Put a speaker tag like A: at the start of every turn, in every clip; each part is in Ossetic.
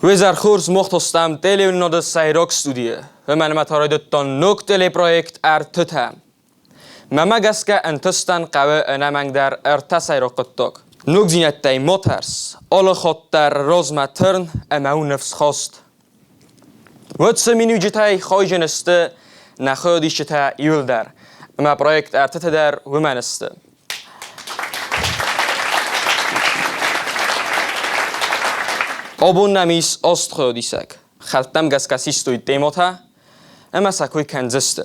A: Уе хорз мохтостам телеуынынады сӕйраг студийы. Уымӕн ӕмӕ та райдыдта ног телепроект «Ӕртытӕ». Мӕнмӕ гӕсгӕ ӕнтыстӕн хъӕуы ӕнӕмӕнгдӕр ӕртӕ сӕйраг хъуыддаг. Ногдзинӕдтӕй ма тӕрс, алы хатт дӕр размӕ тырн ӕмӕ у ныфсхаст. Уӕд цы миниуджытӕй хайджын сты нӕ хайадисджытӕ иуылдӕр, ӕмӕ проект ӕртыты дӕр уымӕн сты. Абон нӕм ис аст хайадисӕг. Хӕлттӕм гӕсгӕ систой темӕтӕ ӕмӕ сӕ кой кӕндзысты.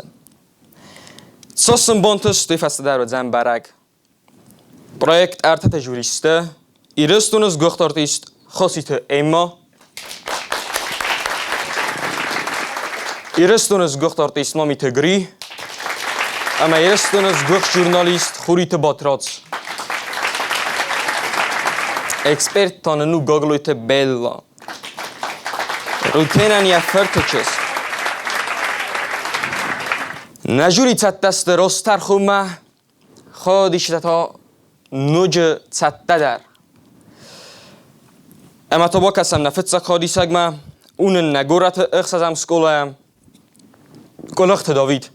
A: Цас сын бантыст, уый фӕстӕдӕр уыдзӕн бӕрӕг. Проект ӕртӕтӕ жюристы Ирыстоны сгуыхт артист Хоситы Эмма, Ирыстоны сгуыхт артист Мамиты Гри ӕмӕ Ирыстоны сгуыхт журналист Хуриты Батрадз. Эксперт та нын у Гаглойты Белла. Рутенӕн йӕ фырты чызг. Нӕ жюри цӕттӕ сты Ростӕрхонмӕ Хайадисджытӕ та ноджы цӕттӕдӕр. Ӕмӕ та бакӕсӕм нӕ фыццаг хайадисӕгмӕ. У нын нӕ горӕты ӕхсӕзӕм скъолайӕ Къуылыхты Давид.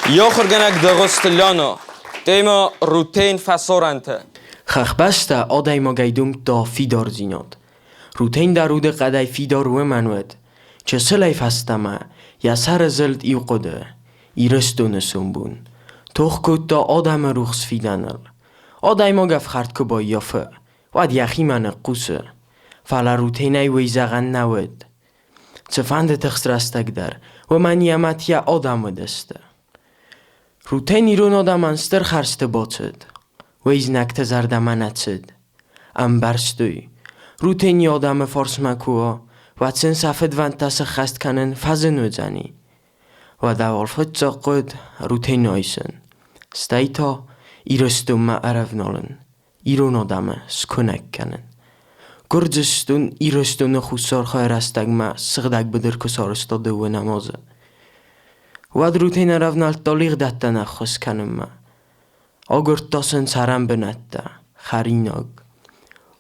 A: Йӕ ахуыргӕнӕг Дӕгъуызты Ляна. Темӕ Рутен фӕсарӕнты.
B: Хӕхбӕстӕ адӕймагӕй домдта фидардзинад. Рутен дӕр удыхъӕдӕй фидар уымӕн уыд. Чысылӕй фӕстӕмӕ йӕ сӕры зылд иу хъуыды Ирыстоны сомбон. Тох кодта адӕмы рухс фидӕныл. Адӕймаг ӕфхӕрд куы баййафы, уӕд йӕхимӕ ныхъхъусы. Фӕлӕ Рутенӕй уый зӕгъӕн нӕ уыд. Цыфӕнды тыхст рӕстӕг дӕр, уымӕн йӕ мӕт йӕ адӕм уыдысты. Рутен ирон адӕмӕн стыр хӕрзты бацыд. Уый знӕгты зӕрдӕмӕ нӕ цыд. Ӕмбӕрстой, Рутен йӕ адӕмы фарсмӕ куы уа, уӕд сын сӕ фыдвӕндтӕ сыххӕст кӕнын фӕзын уыдзӕни. Уӕдӕ уал фыццаг хъуыд Рутен айсын, стӕй та Ирыстонмӕ ӕрӕвналын, ирон адӕмы скуынӕг кӕнын. Гуырдзыстон Ирыстоны хуссар хайы рӕстӕгмӕ сыгъдӕг быдыр куы сарӕзта дыууӕ намазы, уӕд Рутен ӕрӕвнӕлдта лигъдӕттӕн ӕххуыс кӕнынмӕ. Агуырдта сын цӕрӕнбынӕттӕ, хӕринаг.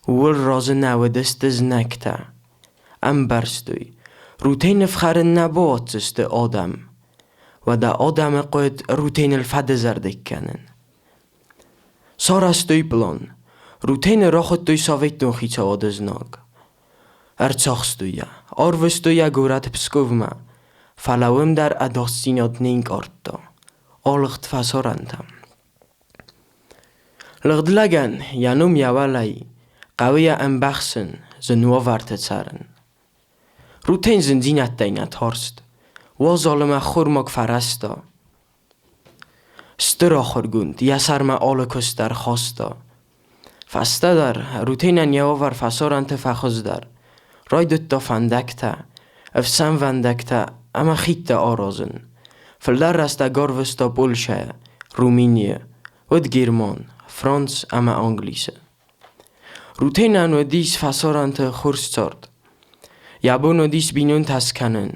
B: Ууыл разы нӕ уыдысты знӕгтӕ. Ӕмбӕрстой, Рутены фхӕрын нӕ бауадздзысты адӕм. Уӕдӕ адӕмы хъуыд Рутеныл фӕдызӕрдыг кӕнын. Сарӕзтой пълан. Рутены рахуыдтой советон хицауады знаг. Ӕрцахстой йӕ, арвыстой йӕ горӕт Псковмӕ, фӕлӕ уым дӕр ӕдасдзинад не нкъардта. Алыгъд фӕсарӕнтӕм. Лыгъд лӕгӕн йӕ ном йӕ уӕлӕ и, хъӕуы йӕ ӕмбӕхсын, зын уавӕрты цӕрын. Рутен зындзинӕдтӕй нӕ тарст, уазал ӕмӕ ӕххормаг фӕрӕзта. Стыр ахуыргонд йӕ сӕрмӕ алы куыст дӕр хаста. Фӕстӕдӕр Рутенӕн йӕ уавӕр фӕсарӕнты фӕхуыздӕр. Райдыдта фӕндӕгтӕ, ӕфсӕнвӕндӕгтӕ ӕмӕ хидтӕ аразын. Фылдӕр рӕстӕг ӕрвыста Польшӕйы, Румынийы, уыд Герман, Франц ӕмӕ Англисы. Рутенӕн уыдис фӕсарӕнты хорз цард. Йӕ бон уыдис бинонтӕ скӕнын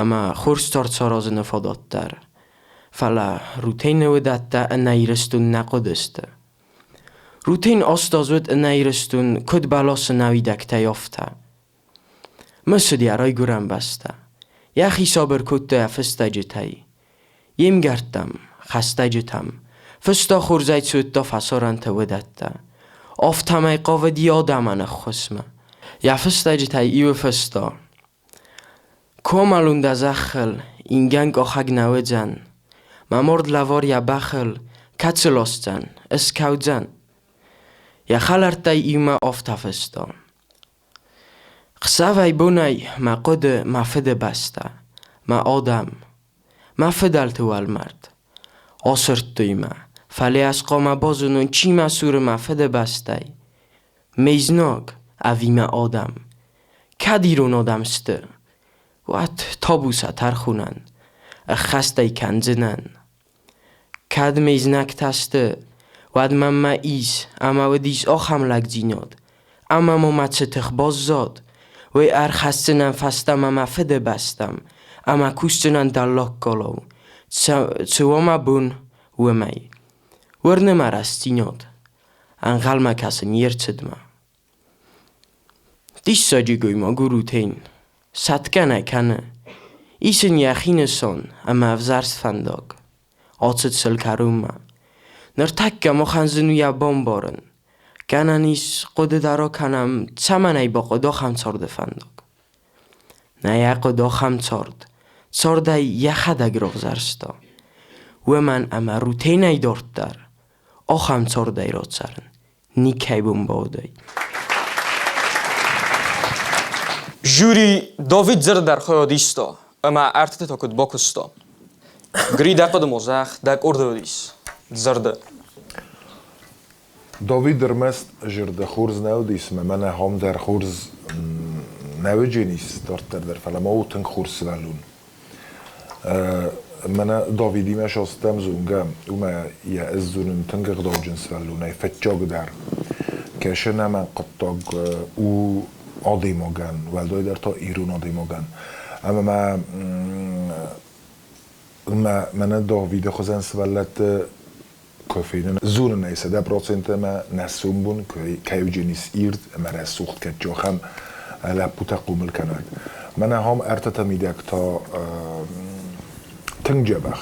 B: ӕмӕ хорз цард саразыны фадат дӕр. Фӕлӕ Рутены уыдӕттӕ ӕнӕ Ирыстон нӕ хъуыдысты. Рутен аст аз уыд ӕнӕ Ирыстон куыд бӕласы нӕ уидӕгтӕй, афтӕ. Мысыд йӕ райгуырӕн бӕстӕ. Йӕхи сабыр кодта йӕ фыстӕджытӕй. Йе мгӕрттӕм, хӕстӕджытӕм фыста хорзӕй цы уыдта фӕсарӕнты уыдӕттӕ. Афтӕмӕй хъавыд йӕ адӕмӕн ӕххуысмӕ. Йӕ фыстӕджытӕй иуы фыста: Комалун дӕ зӕххыл, ингӕн къахӕг нӕ уыдзӕн. Мӕ мард лӕвар йӕ бӕхыл кӕцы ласдзӕн, ыскӕудзӕн. Йӕ хӕлӕрттӕй иумӕ афтӕ фыста: Хсӕвӕй-бонӕй мӕ хъуыды мӕ фыдыбӕстӕ, мӕ адӕм, мӕ фыдӕлты уӕлмӕрд. Асырдтой мӕ, фӕлӕ ӕз хъуамӕ базонон, чи мӕ суры мӕ фыдыбӕстӕй. Ме знаг ӕви мӕ адӕм? Кӕд ирон адӕм сты, уӕд табу сӕ тӕрхонӕн, ӕххӕст ӕй кӕндзынӕн. Кӕд ме знӕгтӕ сты, уӕд мӕнмӕ ис ӕмӕ уыдис ахӕм лӕгдзинад, ӕмӕ ма мӕ цы тых баззад, уый ӕрхӕсдзынӕн фӕстӕмӕ мӕ фыдыбӕстӕм ӕмӕ кусдзынӕн дӕллаг галау, цы уа мӕ бон, уымӕй. Уырны мӕ рӕстдзинад, ӕнхъӕлмӕ кӕсын йе рцыдмӕ. Диссаджы гоймаг у Рутен. Сӕтгӕ нӕ кӕны. Ис ын йӕхи нысан ӕмӕ ӕвзӕрст фӕндаг. Ацыд сыл кӕронмӕ. Ныртӕккӕ махӕн зын у йӕ бамбарын. Гӕнӕн ис, хъуыды дӕр акӕнӕм, цӕмӕн ӕй бахъуыд ахӕм царды фӕндаг. Нӕ йӕ хъуыд ахӕм цард. Цардӕй йӕхӕдӕг равзӕрста. Уымӕн ӕмӕ Рутенӕй дарддӕр ахӕм цардӕй рацӕрын никӕй бон бауыдаид.
A: Жюри Давид дзырд хайад иста ӕмӕ ӕртытӕ та куыд бакуыста. Гри дӕ хъуыды мозӕх, дӕ къорды уыдис дзырды.
C: Давид ӕрмӕст зӕрдӕ хорз нӕ уыдис ӕмӕ мӕнӕ ахӕм дӕр хорз нӕ уыдженис дарддӕр дӕр, фӕлӕ ма у тынг хорз сывӕллон. Мӕнӕ Давидимӕ состӕм зонгӕ, уымӕ йӕ ӕз зонын тынг ӕгъдауджын сывӕллонӕй фӕччагдӕр. Кӕсы нӕм хъуыддаг у адӕймагӕн, уӕлдайдӕр та ирон адӕймагӕн. Ӕмӕ ма мӕнӕ Давиды хуызӕн сывӕллӕтты куы фенын, дзурын ӕй 100% ӕмӕ нӕ сомбон кӕй уыдженис ирд ӕмӕ рӕсугъд кӕд ахӕм лӕппутӕ хъомыл кӕнӕг. Мӕнӕ ахӕм ӕртӕтӕ мидӕг та тынг дзӕбӕх.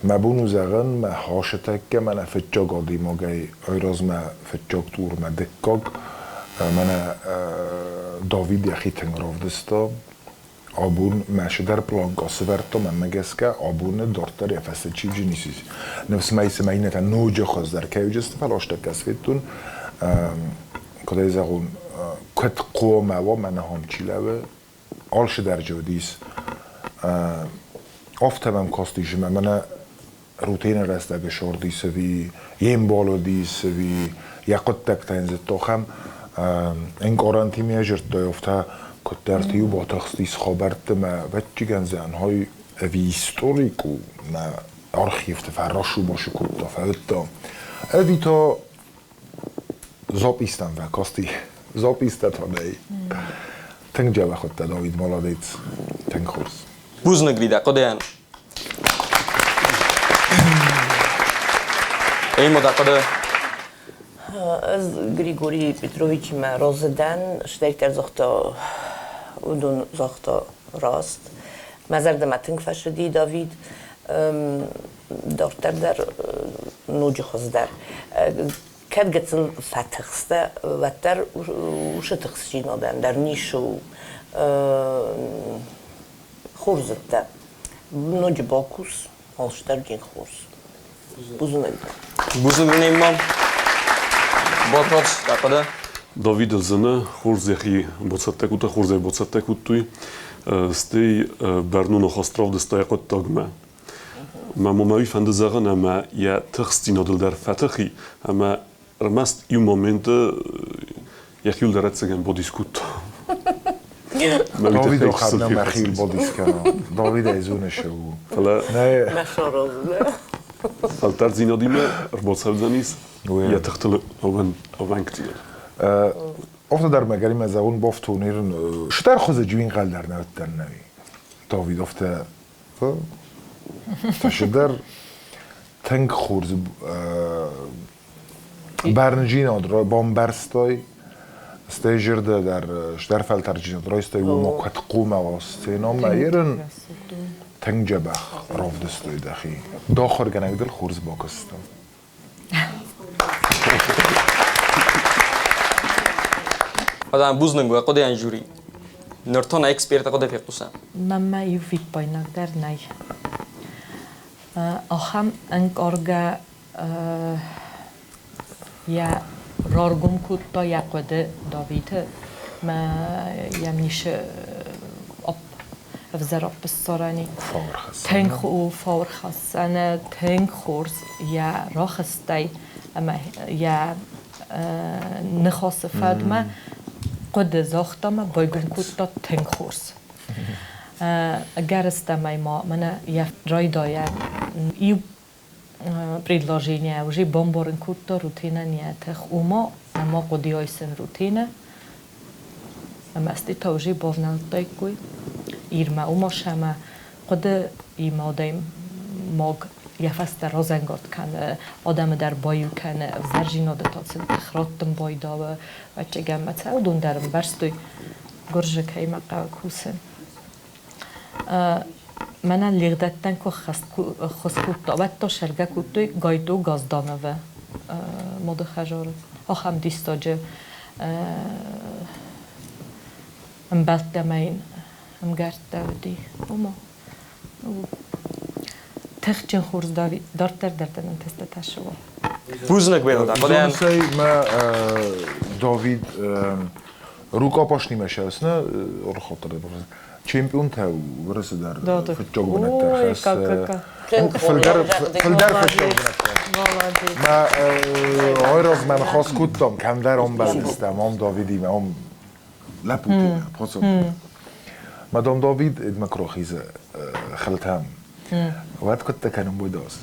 C: Мӕ бон у зӕгъын, мӕ хасы тӕккӕ мӕнӕ фыццаг адӕймагӕй айразмӕ фыццаг турмӕ дыккаг мӕнӕ Давид йӕхи тынг равдыста. Абон мӕ цыдӕр пъланкъа сывӕрдтон, мӕнмӕ гӕсгӕ, абоны дарддӕр йӕ фӕстӕ чи ис. Ныфс мӕ ис, ӕмӕ иннӕтӕ ноджы хуыздӕр кӕй уыдысты, фӕлӕ астӕккӕ федтон, куыд ӕй зӕгъон, куыд хъуамӕ уа, мӕнӕ ахӕм чи лӕууы, алцыдӕр дзы уыдис. Афтӕ мӕм кастис, ӕмӕ мӕнӕ рутины рӕстӕджы сордис ӕви йе мбал уыдис ӕви йӕ хъуыддӕгтӕ йын зыдта, ахӕм ӕнкъарӕнтимӕ зыдтой, афтӕ куыддӕрты-иу батыхстис хабӕртты мӕ ӕвӕццӕгӕн зӕнхой ӕви историк у, мӕ архивты фӕрасу-басу кодта, фӕуыдта. Ӕви та запистӕм фӕкасти, запистӕ та нӕй. Тынг дзӕбӕх уыдтӕ, Давид, молодец, тынг хорз.
A: Бузныг, Лидӕ, хъуыдыйӕн. Ӕмӕ дӕ хъуыды?
D: Ӕз Григорий Петровичимӕ разы дӕн, стӕй загъта, уыдон загъта раст. Мӕ зӕрдӕмӕ тынг фӕцыди Давид. Дарддӕр дӕр ноджы хуыздӕр. Кӕд гыццыл фӕтыхстӕ, уӕддӕр уыцы тыхстдзинадӕн дӕр ницы у. Хорз дзырдтӕ. Ноджы бакус, алстӕрджын хорз. Бузныг.
A: Бузныг дын, Батрадз, дӕ хъуыды?
E: Давид зыны, хорз йӕхи бацӕттӕ кодта, хорзӕй бацӕттӕ кодтой. Стӕй бӕрнон ахаст равдыста йӕ хъуыддагмӕ. Мӕ мӕ уый фӕнды зӕгъын, ӕмӕ йӕ тыхстдзинадыл дӕр фӕтых и, ӕмӕ ӕрмӕст иу моменты йӕхиуыл дӕр ӕцӕгӕн бодис кодта.
C: Давид охӕрна мӕхиуыл бодис кӕна. Давид ӕй зоны у.
E: Фӕлӕ фӕлтӕрддзинадимӕ ӕрбацӕудзӕнис йӕ тыхтыл ӕууӕнкдзинад.
C: Афтӕ дӕр мӕ гӕримӕ зӕгъун бафтон стӕр хуызы джуингъӕл дӕр нӕ уыдтӕн нӕуи. Давид афтӕ Фӕсидӕр тынг хорз бӕрнджинад бамбӕрстой, стӕй зӕрдӕ дӕр стӕр фӕлтӕрджинад райстой, уымӕ куыд хъуамӕ уа сценӕмӕ ерын тынг дзӕбӕх равдыстой дӕхи. Дохуыргӕнӕг дыл хорз бакуыста.
A: Адам бузныг уӕ хъуыдыйӕн жюри. Ныртон эксперты хъуыды фехъусӕм.
F: Мӕнмӕ иу фиппаинаг дӕр нӕй. Ахӕм ӕнкъаргӕ йӕ раргом кодта йӕ хъуыды Давиды мӕ йӕм ницы ӕвзӕр ӕппыссарӕн и. Тынг у фауӕрхӕссӕны, тынг хорз йӕ рахызтӕй ӕмӕ йӕ ныхасы фӕдмӕ хъуыды загъта мӕ байгом кодта тынг хорз. Ӕгӕрыстӕмӕй ма мӕнӕ йӕ райдайӕн иу предложение уже бамбарын кодта рутинӕн йӕ тых, уымӕ ӕмӕ хъуыдыйӕ сын рутинӕ ӕмӕ стӕй та уже бавнӕлдтаиккой Ирмӕ, уымӕ сӕмӕ хъуыды имӕ адӕймаг. Йӕ фӕстӕ разӕнгард кӕны, адӕмы дӕр баиу кӕны, ӕвзӕрдзинады та сын тых раттын байдауы. Ӕвӕццӕгӕн ма сӕ уыдон дӕр ӕмбӕрстой, гуырдзы кӕимӕ хъӕуы кусын. Мӕнӕн лигъдӕттӕн куы ӕххуыс кодта, уӕд та сӕргӕ кодтой Гайто Газдановы моды хӕдзары. Ахӕм диссаджы ӕмбӕлттӕ ма йын ӕмгӕрттӕ уыди. Ома, тыхджын хорз дарддӕр дӕр дын ӕнтыстытӕ ссӕуа.
A: Бузныг, Белда.
C: Зонсӕй мӕ Давид рукопашныймӕ сӕсны рухоттар чемпионтӕ Уырысы дӕр фыццаг бынӕттӕ хӕссы. Фылдӕр фыццаг бынӕттӕ. Мӕ айразмӕ ныхас кодтам, кӕмдӕр ӕмбӕлдыстӕм, ам Давидимӕ, ам лӕппутимӕ, пацантимӕ. Мадам Давид Эдмакрохизы хылтӕм. Уӕд куыдтӕ кӕнын бодос?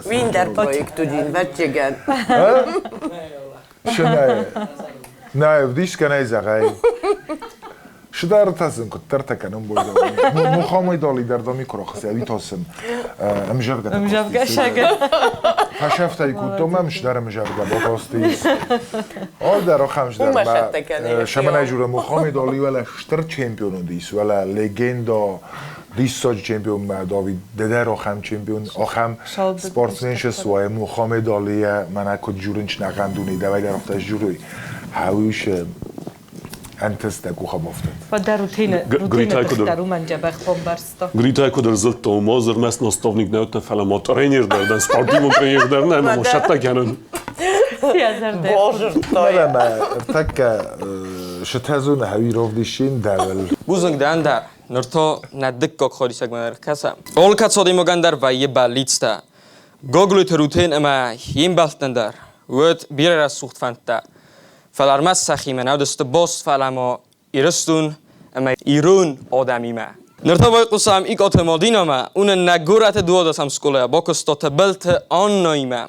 D: Виндер проект уыдин, вӕццӕгӕн.
C: Шынай. Нӕ, вдисгӕнӕй зӕгъай. Шыдартӕ сын куыддӕртӕ кӕнын бойдон. Мухаммед Али дӕр да микрохсы, ӕви та сын ӕмзӕргӕ.
F: Ӕмзӕргӕ сагӕ.
C: Фӕсӕфтӕй кодтон мӕм шыдар ӕмзӕргӕ бакастис. О, дӕр ахӕм шыдар мӕ шаманай жура Мухаммед Али уӕлӕ стыр чемпион уыдис, уӕлӕ легенда, диссаджы чемпион мӕ Давид дӕдӕр ахӕм чемпион, ахӕм спортсмен суайы Мухаммед Алийӕ мӕнӕ куыд журынч нӕхъӕн дунейы давай дӕр афтӕ сжурой. Хауише ӕнтыстӕ къухы бафтыд.
F: Уӕддӕр рутины рутины уымӕн дзӕбӕх бамбӕрста.
E: Гритай куыд ӕрзылдта, уымӕ ӕрмӕст наставник нӕ уыдтӕн, фӕлӕ ма тренер дӕр дӕн, спортивон тренер дӕр нӕ, ӕмӕ сӕттӕ кӕнын.
C: Фӕлӕ мӕ ӕртӕккӕ сытӕзоны хӕуи равдисин дӕуыл.
A: Бузныг дӕн дӕр. Ныр та нӕ дыккаг ходисӕгмӕ ӕркӕсӕм. Алкӕцы адӕймагӕн дӕр вӕййы бӕллицтӕ. Гаглойты Рутен ӕмӕ йе мбӕлттӕн дӕр уыд бирӕ рӕсугъд фӕндтӕ. Фӕлӕ ӕрмӕст сӕхимӕ нӕ уыдысты бос, фӕлӕ ма Ирыстон ӕмӕ ирон адӕмимӕ. Ныр та байхъусӕм Икъаты Мадинӕмӕ, уынын нӕ горӕты дуадӕсӕм скъолайӕ бакуыста Тыбылты Аннӕимӕ.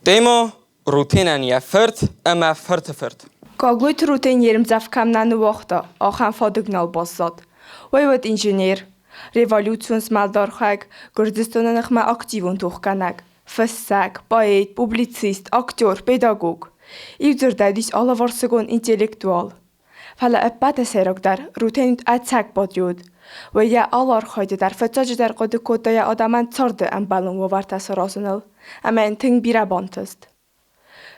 A: Тема Рутенӕн йӕ фырт ӕмӕ фырты фырт.
G: Гаглойты Рутен йе рмдзӕф кӕм нӕ ныууагъта, ахӕм фадыг нал баззад. Уый уыд инженер, революцион змӕлдархӕг, Гуырдзыстоны ныхмӕ активон тохгӕнӕг, фыссӕг, поэт, публицист, актер, педагог. Иудзырдӕй уыдис алыварсыгон интеллектуал. Фӕлӕ ӕппӕты сӕйрагдӕр Рутен уыд ӕцӕг патриот. Уый йӕ алы архайды дӕр фыццаджыдӕр хъуыды кодта йӕ адӕмӕн царды ӕмбӕлон уавӕртӕ саразыныл, ӕмӕ йын тынг бирӕ бантыст.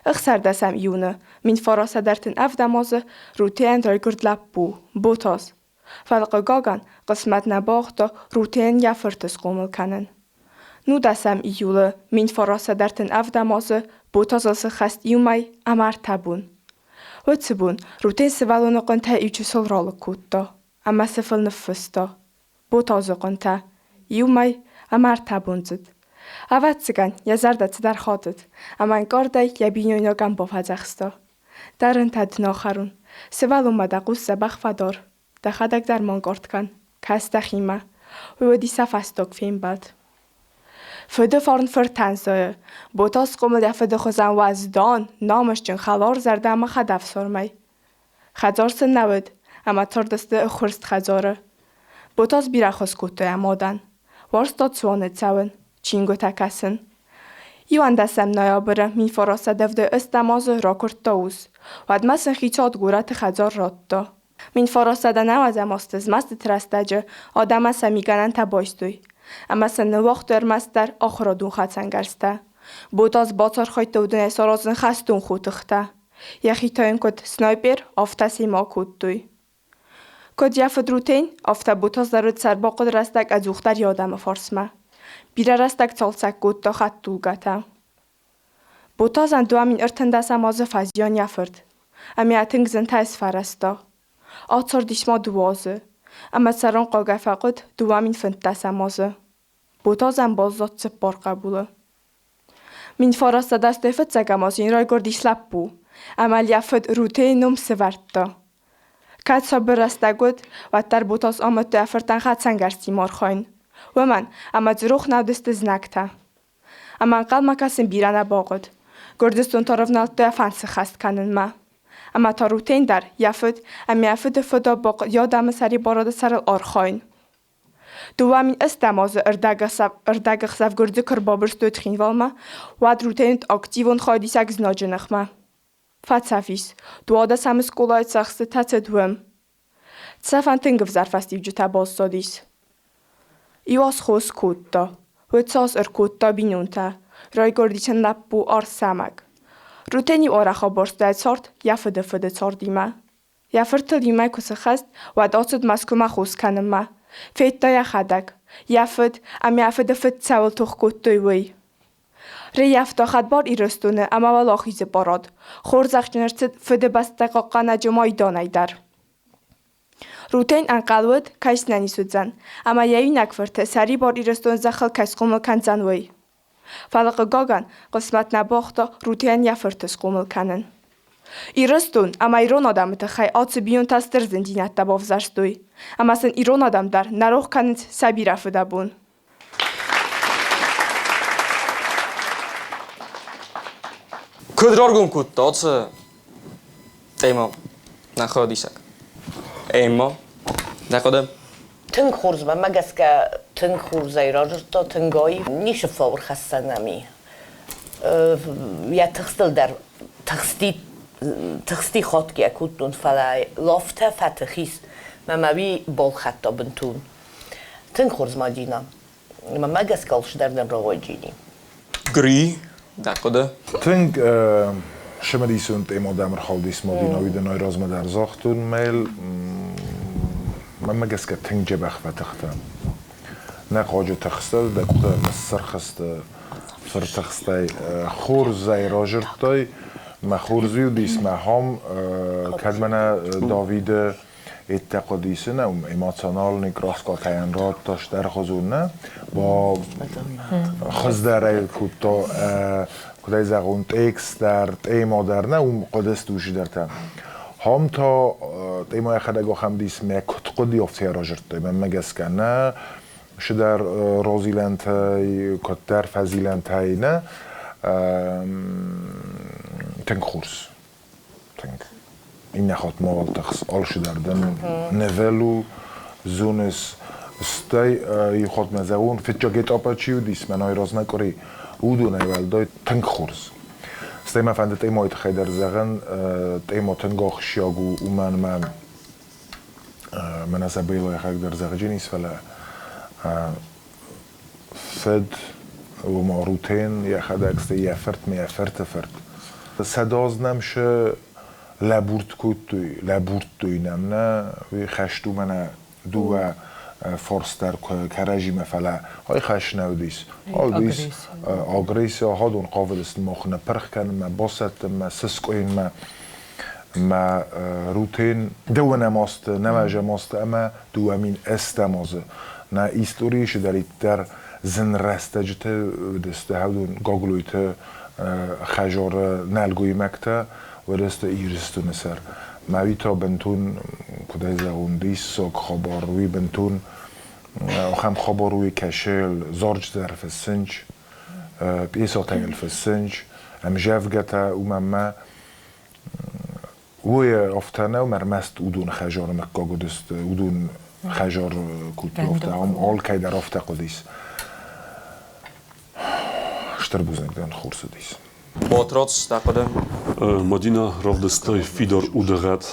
G: 16 июны 1937 азы Рутен райгуырд лӕппу, Ботаз. Фӕлӕ, хъыгагӕн, хъысмӕт нӕ бауагъта Рутен йӕ фырты схъомыл кӕнын. 19 июлы 1937 азы Ботазыл сыххӕст иу мӕй ӕмӕ ӕртӕ бон. Уыцы бон Рутен сывӕллоны хъуынтӕ иучысыл ралыг кодта ӕмӕ сыфыл ныффыста: Ботазы хъуынтӕ, иу мӕй ӕмӕ ӕртӕ бондзыд. Ӕвӕццӕгӕн, йӕ зӕрдӕ цыдӕр хатыд, ӕмӕ ӕнкъардӕй йӕ бинойнагӕн бафӕдзӕхста: Дӕ рынтӕ дын ахӕрон, сывӕллонмӕ дӕ хъус дзӕбӕх фӕдар, дӕхӕдӕг дӕр ма ӕнкъард кӕн, кӕс дӕхимӕ. Уый уыди сӕ фӕстаг фембӕлд. Фыды фарн фыртӕн зайы. Ботас схъомыл йӕ фыды хуызӕн уӕздан, намысджын, хӕларзӕрдӕ ӕмӕ хӕдӕфсармӕй. Хӕдзар сын нӕ уыд, ӕмӕ цардысты ӕххуырст хӕдзары. Ботас бирӕ хос кодта йӕ мадӕн. Уарзта цуаны цӕуын, чингуытӕ кӕсын. 11 ноябры 1978 азы ракуырдта ус. Уӕдмӕ сын хицауад горӕты хӕдзар радта. 1990 азты змӕстыты рӕстӕджы адӕмӕн сӕ мигӕнӕнтӕ байстой, ӕмӕ сын ныууагътой ӕрмӕстдӕр ахуырадон хӕцӕнгӕрзтӕ. Ботас бацархайдта уыдонӕй саразын хӕстон хотыхтӕ. Йӕхи та йын куыд снайпер, афтӕ семӕ кодтой. Куыд йӕ фыд Рутен, афтӕ Ботас дӕр уыд сӕрбахъуыды рӕстӕг ӕдзухдӕр йӕ адӕмы фарсмӕ. Бирӕ рӕстӕг цалцӕг кодта хӕдтулгӕтӕ. Ботазӕн 2013 азы фӕзиан йӕ фырт, ӕмӕ йӕ тынг зынтӕй сфӕрӕзта. Ацардис ма дыууӕ азы, ӕмӕ цӕрынхъуагӕй фӕхъуыд 2015 азы. Ботазӕн баззад цыппар хъӕбулы. 1985 азы йын райгуырдис лӕппу, ӕмӕ йӕ фыд Рутейы ном сӕвӕрдта. Кӕд сабыр рӕстӕг уыд, уӕддӕр Ботаз амыдта йӕ фыртӕн хӕцӕнгӕрзтимӕ архайын, уымӕн ӕмӕ дзы рох нӕ уыдысты знӕгтӕ. Ӕмӕ ӕнхъӕлмӕ кӕсын бирӕ нӕ бахъуыд. Гуырдзыстон та рывнӕлдта йӕ фӕнд сыххӕст кӕнынмӕ. Ӕмӕ та Рутен дӕр йӕ фыд ӕмӕ йӕ фыды фыды бахъуыд йӕ адӕмы сӕрибарады сӕрыл архайын. 2008 азы ӕрдӕгӕхсӕв гуырдзы куы ӕрбабырстой Цхинвалмӕ, уӕд Рутен уыд активон хайадисӕг знаджы ныхмӕ. Фӕцӕф ис, 12-ӕм скъолайы цӕхстытӕ цыд уым. Цӕфӕн тынг ӕвзӕр фӕстиуджытӕ баззадис. Иу аз хос кодта, уӕд цас ӕркодта бинонтӕ, райгуырдис ын лӕппу Арсӕмӕг. Рутен-иу арӕх абарста йӕ цард йӕ фыды фыды цардимӕ. Йӕ фыртыл иумӕ куы сыхӕст, уӕд ацыд Мӕскуымӕ хос кӕнынмӕ. Федта йӕхӕдӕг, йӕ фыд ӕмӕ йӕ фыды фыд цӕуыл тох кодтой, уый. Рыййӕфта хӕдбар Ирыстоны ӕмӕ Уӕлахизы парад. Хорзӕхджын ӕрцыд Фыдыбӕстӕ хъахъхъӕнӕджы майданӕй дӕр. Рутен ӕнхъӕл уыд, кӕй сынӕниз уыдзӕн, ӕмӕ йӕ иунӕг фырты сӕрибар Ирыстон зӕххыл кӕй схъомыл кӕндзӕн, уый. Фӕлӕ, хъыгагӕн, хъысмӕт нӕ бауагъта Рутен йӕ фырты схъомыл кӕнын. Ирыстон ӕмӕ ирон адӕмы тыххӕй ацы бинонтӕ стыр зындзинӕдтӕ бавзӕрстой, ӕмӕ сын ирон адӕм дӕр нӕ рох кӕнынц сӕ бирӕ фыдӕбон.
A: Куыд раргом кодта ацы темӕ нӕ хӕдисӕг? Эмма, дӕ хъуыды?
D: Тынг хорз, мӕнмӕ гӕсгӕ тынг хорзӕй радзырдта, тынг аив. Ницы фау ӕрхӕссӕн ӕм и. Йӕ тыхстыл дӕр тыхсти, тыхсти хатгӕ кодтон, фӕлӕ лафтӕ фӕтых ис. Мӕ уый балхӕдта бынтон. Тынг хорз, Мадина. Мӕнмӕ гӕсгӕ алцыдӕр дын рауайджини.
A: Гри, дӕ хъуыды?
C: Тынг цымыдисон тема дӕм ӕрхаудис, Мадина, уый дын айразмӕ дӕр загътон мӕл. Мӕнмӕ гӕсгӕ тынг дзӕбӕх фӕтыхтӕ. Нӕ хъуаджы тыхстӕ, дӕ къухтӕ ныссырх сты фыртыхстӕй. Хорзӕй разырдтай, мӕ хорз уыдис мӕ хом, кӕд мӕнӕ Давиды Itt хъуыдисынӕ эмоциональный краскатӕн радта стӕрхуызон ба хуыздӕрӕй кодта, куыд ӕй зӕгъон, текст дӕр, тема дӕр нӕ уым хъуыдысты уыцы Хом та тема йӕхӕдӕг ахӕм дис мӕ куыд хъуыди афтӕ разырдтой, мӕнмӕ гӕсгӕ нӕ сыдӕр розилӕнтӕй, куыддӕр фӕзилӕнтӕй нӕ тынг хорз. Тынг. Иннӕ хатт мауал тыхс, алцыдӕр дын нывыл у, зоныс. Стӕй иу хатт мӕ зӕгъон, фыццаг этапы чи уыдис, мӕнӕй размӕ къуыри, уыдонӕй уӕлдай тынг хорз. Стӕй мӕ фӕнды Тъемойы тыххӕй дӕр зӕгъын, Тъемо тынг ахсджиаг у, уымӕн ӕмӕ мӕнӕ Забелайы хӕг дӕр зӕгъджын ис, фӕлӕ Фыд, ома Рутен йӕхӕдӕг, стӕй йӕ фырт мӕ йӕ фырты фырт. Сӕдӕ нӕм шы лӕбурд кодтой, лӕбурдтой нӕм нӕ, уый хӕст у мӕнӕ дыууӕ фарс дӕр куы кӕрӕдзимӕ, фӕлӕ ай хӕс нӕ уыдис. Уыдис агрессия, хӕдон хъавыдысты мах ныппырх кӕнынмӕ, басӕттынмӕ, сыскъуыйынмӕ. Мӕ Рутен дыууынӕм азты, нӕуӕзӕм азты ӕмӕ 2008 азы нӕ историйы цыдӕриддӕр зын рӕстӕджыты уыдысты хӕдон Гаглойты хӕзары нӕлгоймӕгтӕ, уыдысты Ирыстоны сӕр. Мӕ уый та бынтон, куыд ӕй зӕгъон, диссаг хабар, уый бынтон ахӕм хабар уый кӕсы, зарджытӕ ӕрфыссынц, пьесӕтӕ ӕрфыссынц, ӕмзӕвгӕтӕ, уымӕн мӕ Уый афтӕ нӕу, ӕрмӕст уыдоны хӕзары мыггаг уыдысты, уыдон хӕзар кодтой афтӕ, ам алкӕй дӕр афтӕ хъуыдис. Стыр бузныг дӕн, хорз уыдис.
A: Батрадз, дӕ хъуыды?
E: Мадина равдыстай фидар удыгъӕд.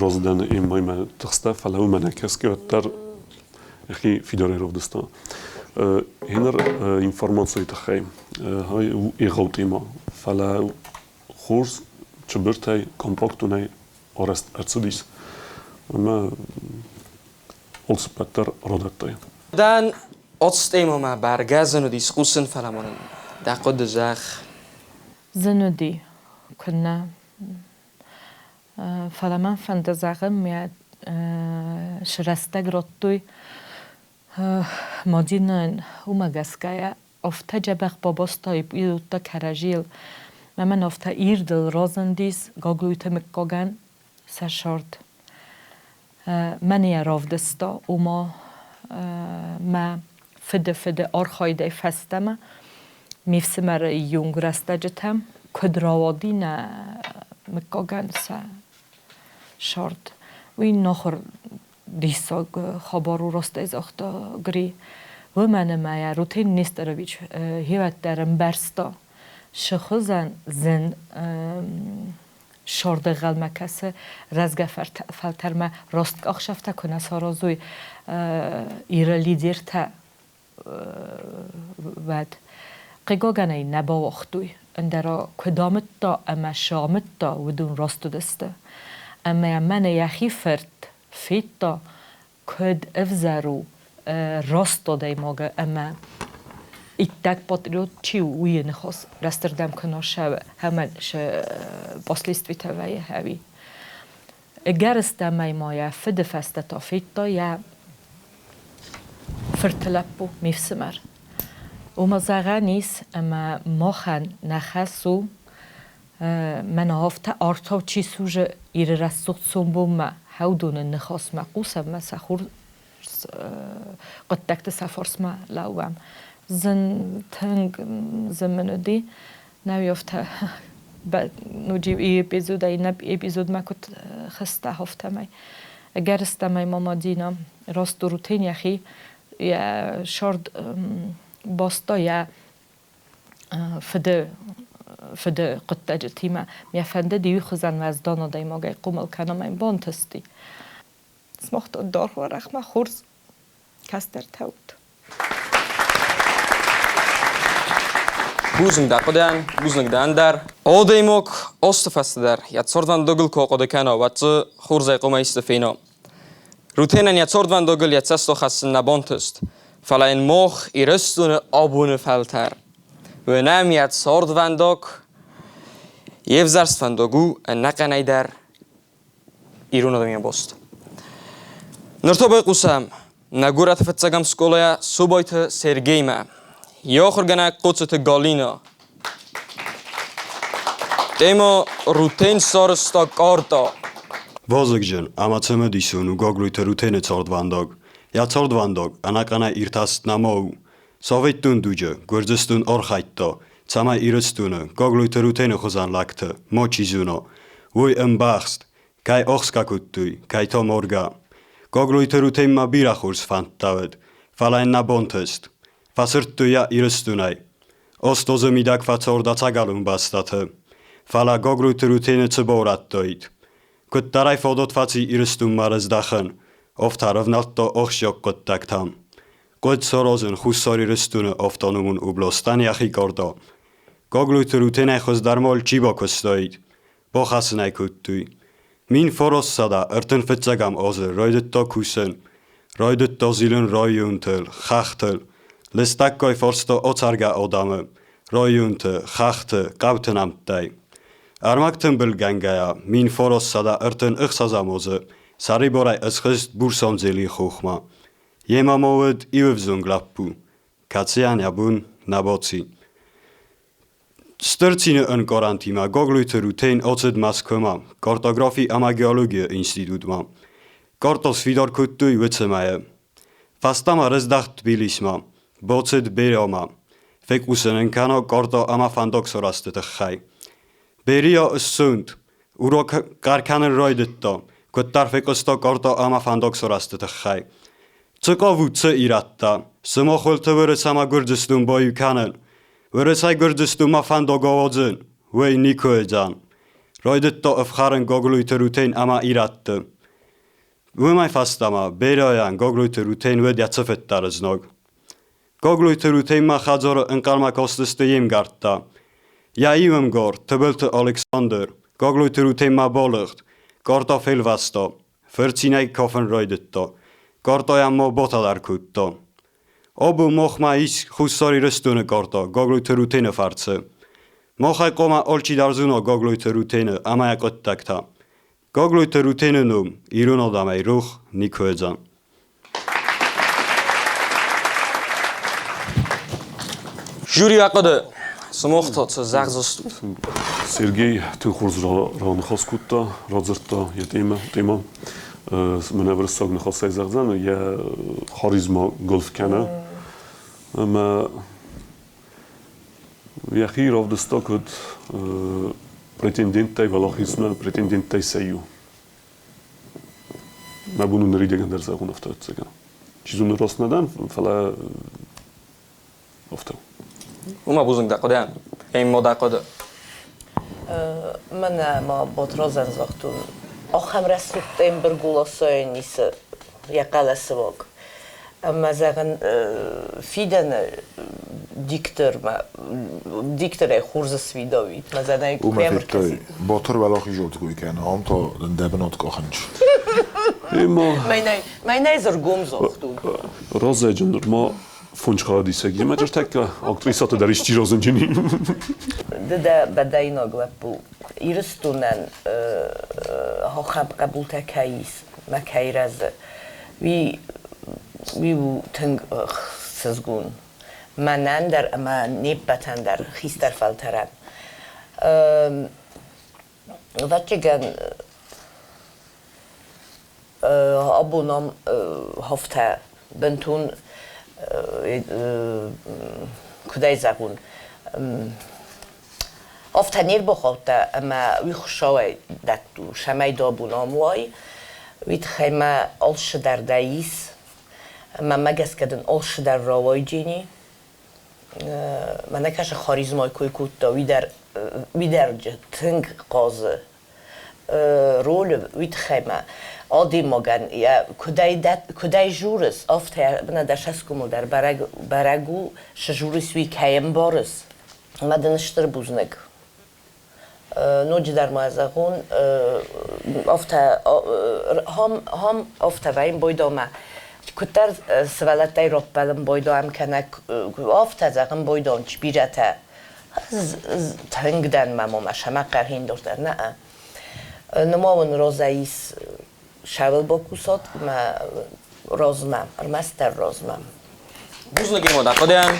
E: Раздӕн Эммӕимӕ тыхстӕ, фӕлӕ уымӕ нӕ кӕсгӕ уӕддӕр йӕхи фидарӕй равдыста. Гъеныр информацийы тыххӕй ай у егъау темӕ, фӕлӕ хорз чыбыртӕй, компактонӕй арӕзт ӕрцыдис ӕмӕ алцыппӕт дӕр радӕттай.
A: Дӕн Отстемомӕ бӕргӕ зын уыдис хъусын, фӕлӕ ма нын дӕ хъуыды зӕгъ.
F: Зын уыди, куыннӕ. Фӕлӕ мӕн фӕнды зӕгъын, мӕ срӕстӕг радтой Мадинӕн, уымӕ гӕсгӕйӕ Афтӕ дзӕбӕх бабастай пъилудта кӕрӕдзийыл. Мӕнӕн афтӕ ирдыл разындис Гаглойты мыггагӕн сӕ сӕрд. Мӕн йӕ равдыста, ома мӕ фыды фыды архайдӕй фӕстӕмӕ ме фсымӕры июнг рӕстӕджытӕм куыд рауади нӕ мыггагӕн сӕ сӕрд, уый нахуыр. Диссаг хабар у, растӕй загъта Гри. Уымӕн ӕмӕ йӕ Рутен Нестерович хиуӕттӕ ӕмбӕрста, сыхуызӕн зын сӕрдӕгъӕлмӕ кӕсы рӕзгӕ фӕлтӕрмӕ раст къахсӕфтӕ куы нӕ саразой Иры лидертӕ, уӕд. Хъыгагӕн ӕй нӕ бауагътой, ӕндӕра куыд амыдта ӕмӕ цы амыдта, уыдон раст уыдысты. Ӕмӕ мӕнӕ йӕхи фырт федта, куыд ӕвзӕр у раст адӕймагы ӕмӕ иттӕг патриот чи у, уыйы ныхас рӕстырдӕм куы нӕ цӕуы, ӕмӕ цы последствитӕ вӕййы, ӕви. Ӕгӕрыстӕмӕй ма йӕ фыды фӕстӕ та федта йӕ фырты лӕппу, ме фсымӕр. Уымӕ зӕгъӕн ис, ӕмӕ махӕн нӕ хӕс у, мӕнӕ афтӕ артау чи сузы Иры рӕсугъд сомбонмӕ, хӕудоны ныхасмӕ хъусӕм ӕмӕ сӕ хур хъуыддӕгты сӕ фарсмӕ лӕууӕм. Зын, тынг зын мын уыди. Нӕ афтӕ ноджы эпизодӕй иннӕ эпизодмӕ куыд хызта, афтӕмӕй. Ӕгӕрыстӕмӕй ма Мадина раст Рутен йӕхи йӕ сӕрд баста йӕ фыды фыды хъуыддаджытимӕ. Мӕ фӕндыд иу хуызӕн уӕздан адӕймагӕй хъомыл кӕнын ӕмӕ йын бантысти. Сымах та даргъ уӕрӕхмӕ хорз кӕстӕртӕ ут.
A: Бузныг дӕ хъуыдыйӕн, бузныг дӕ ӕндӕр. Адӕймаг азты фӕстӕ дӕр йӕ цардвӕндагыл куы ахъуыды кӕна, уӕд дзы хорзӕй хъуамӕ исты фена. Рутенӕн йӕ цардвӕндагыл йӕ цӕст ахӕссын нӕ бантыст, фӕлӕ йын мах, Ирыстоны абоны фӕлтӕр, уынӕм йӕ цардвӕндаг, йе взӕрст фӕндаг у ӕнӕхъӕнӕй дӕр ирон адӕмимӕ баст. Ныр та байхъусӕм нӕ горӕты фыццӕгӕм скъолайӕ Собойты Сергеймӕ. Йӕ ахуыргӕнӕг Хъоцыты Галина. Тема Рутен сарӕзта къарта.
H: Вазыгджын ӕмӕ цымыдисон у Гаглойты Рутены цардвӕндаг. Йӕ цардвӕндаг ӕнӕхъӕнӕй иртӕст нӕма у. Советон дуджы Гуырдзыстон архайдта, цӕмӕй Ирыстоны Гаглойты Рутены хуызӕн лӕгты мачи зона. Уый ӕмбӕхст, кӕй ӕхсгӕ кодтой, кӕй та маргӕ. Гаглойты Рутенмӕ бирӕ хорз фӕндтӕ уыд, фӕлӕ йын нӕ бантыст. Фӕсырдтой йӕ Ирыстонӕй. Остозы мидӕг фӕцард ӕцӕгӕлон бӕстӕты. Фӕлӕ Гаглойты Рутены цы баурӕдтаид? Куыддӕр ӕй фадат фӕци Ирыстонмӕ рыздӕхын, афтӕ ӕрӕвнӕлдта ахсджиаг хъуыддӕгтӕм. Хъуыд саразын Хуссар Ирыстоны автономон областӕн йӕхи къорда. Гаглойты Рутенӕй хуыздӕр мал чи бакуыстаид, бахӕцын ӕй кодтой. 1935 азы райдыдта кусын. Райдыдта зилын районтыл, хӕхтыл. Лыстӕггай фарста ацӕргӕ адӕмы, районты, хӕхты, хъӕуты нӕмттӕй. Ӕрмӕг тымбылгӕнгӕйӕ 1936 азы сӕрибарӕй ысхызт Бурсамдзелийы хохмӕ. Йемӕ ма уыд иу ӕвзонг лӕппу, кӕцыйӕн йӕ бон нӕ баци. Стыр цины ӕнкъарӕнтимӕ Гаглойты Рутен ацыд Мӕскуымӕ, картографи ӕмӕ геологийы институтмӕ. Картӕ сфидар кодтой уыцы мӕйы. Фӕстӕмӕ рыздӕхт Тбилисмӕ, бацыд Бериамӕ, фехъусын ын кӕна картӕ ӕмӕ фӕндаг сарӕзты тыххӕй. Берия ссунд, урок хъӕр кӕнын райдыдта, куыддӕр фехъуыста картӕ ӕмӕ фӕндаг сарӕзты тыххӕй. Цы хъавут, цы ирӕттӕ? Сымах уылты Уырыс ӕмӕ Гуырдзыстон баиу кӕнын. Уырысӕй Гуырдзыстонмӕ фӕндаг ауадзын, уый никуы уыдзӕн. Райдыдта ӕфхӕрын Гаглойты Рутен ӕмӕ ирӕтты. Уымӕй фӕстӕмӕ Берайӕн Гаглойты Рутен уыд йӕ цыфыддӕр знаг. Гаглойты Рутенмӕ хӕдзары ӕнхъӕлмӕ кастысты йе мгӕрттӕ. Йӕ иу ӕмгар, Тыбылты Александр, Гаглойты Рутенмӕ балыгъд, къорда фелвӕста, фырцинӕй кафын райдыдта. Къортайӕн ма батӕ дӕр кодта. Абон махмӕ ис Хуссар Ирыстоны къорта Гаглойты Рутены фӕрцы. Махӕй хъуамӕ алчидӕр зона Гаглойты Рутены ӕмӕ йӕ хъуыддӕгтӕ. Гаглойты Рутены ном ирон адӕмӕй рох никуы уыдзӕн.
A: Жюри ахъуыды, сымах та цы зӕгъдзыстут?
E: Сергей тынг хорз раныхас кодта, радзырдта йӕ темӕ. темӕ. Мӕнӕ уырыссаг ныхасӕй зӕгъдзӕн, йӕ харизма гуылф кӕны. Ӕмӕ йӕхи равдыста куыд претенденттӕй уӕлахизмӕ, претенденттӕй сӕ иу. Мӕ бон у ныридӕгӕн дӕр зӕгъон афтӕ ӕцӕгӕн. Чи зоны, раст нӕ дӕн, фӕлӕ афтӕ.
A: Уымӕ бузныг дӕ хъуыдыйӕн. Ӕм мо дӕ хъуыды.
D: Мӕнӕ ма Батрадзӕн загътон, ахӕм рӕсугъд тембр голосӕй ницы йӕ хъӕлӕсы уаг. Ӕмӕ зӕгъын, фидӕны диктормӕ, дикторӕй хорз свидовит, мӕ зӕнӕй
C: Уымӕ федтай, Батыр уӕлахизодгой кӕны, ам та дын дӕ бынат къахынч.
D: Мӕнӕй, мӕнӕй зыргом загътон.
E: Раззаджы нырма фончхаадисӕг йемӕ ныртӕккӕ актрисӕты дӕр исчи разынджыни.
D: Ды дӕ бӕдӕйнаг лӕппу. Ирыстонӕн ахӕм хъӕбултӕ кӕй ис мӕ кӕй рӕзы, уый, уый у тынг ӕхсызгон. Мӕнӕн дӕр ӕмӕ не ппӕтӕн дӕр, хистӕр фӕлтӕрӕн. Ӕвӕццӕгӕн, абон ам афтӕ бынтон куыд ӕй зӕгъон, афтӕ не рбахаудта ӕмӕ уый Хуыцауӕй дӕтт у, цӕмӕй дӕ бон ам уай, уый тыххӕй мӕ алцыдӕр дӕ ис, мӕнмӕ гӕсгӕ дын алцыдӕр рауайдзӕни. Мӕнӕ кӕсы харизмӕй кой кодта, уый дӕр, уый дӕр тынг хъазы ролы, уый тыххӕй ма адӕймагӕн йӕ куыдӕй, куыдӕй журыс, афтӕ бына дӕ цӕсгомыл дӕр бӕрӕг, бӕрӕг у, цы журыс, уый кӕй ӕмбарыс. Ӕмӕ дын стыр бузныг. Ноджыдӕр ма зӕгъон, афтӕ, хам афтӕ вӕййын бойдомӕ. Куыддӕр сывӕллӕттӕй раппӕлын бойдоӕм кӕнӕ афтӕ зӕгъын бойдон, чи бирӕтӕ тынг дӕн мӕ мамӕ сӕмӕ хъӕрхиндортӕ нӕ. Нымауын розӕ ис сӕвыл бакусат мӕ размӕ, ӕрмӕстдӕр размӕ.
A: Бузныг имо дӕ хъуыдыйӕн.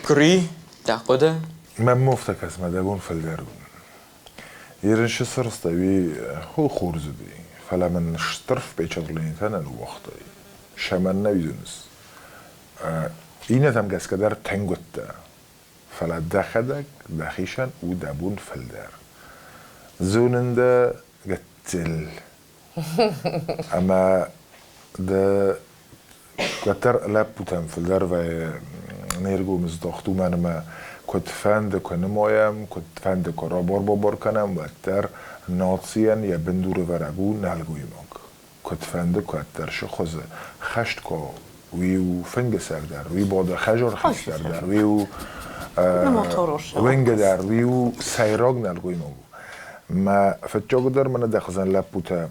A: Кри, дӕ хъуыды?
C: Мӕ муфта кӕсмӕ дӕ бон фылдӕр у. Ерыншы сырста уи ху хорз уыди, фӕлӕ мын стыр впечатленитӕ нӕ ныууагътай. Сӕмӕн нӕ уидзынц. Иннӕтӕм гӕсгӕ дӕр тынг уыдтӕ, фӕлӕ дӕхӕдӕг дӕхицӕн у дӕ бон фылдӕр. Зонын дӕ гыццыл. Ӕмӕ дӕ кӕддӕр лӕппутӕм фылдӕр вӕййы не ргом здӕхт, уымӕн ӕмӕ куыд фӕнды куы нымайӕм, куыд фӕнды куы рабар-бабар кӕнӕм, уӕддӕр нацийӕн йӕ бындурӕвӕрӕг у нӕлгоймаг. Куыдфӕнды кӕддӕр сыхуызы хӕст куы уый у фынгы сӕрдар, уый бады хӕзор хистӕр дӕр, уый у уынгы дӕр, уый у сӕйраг нӕлгоймаг у. Мӕ фыццагдӕр мӕнӕ дӕ хуызӕн лӕппутӕ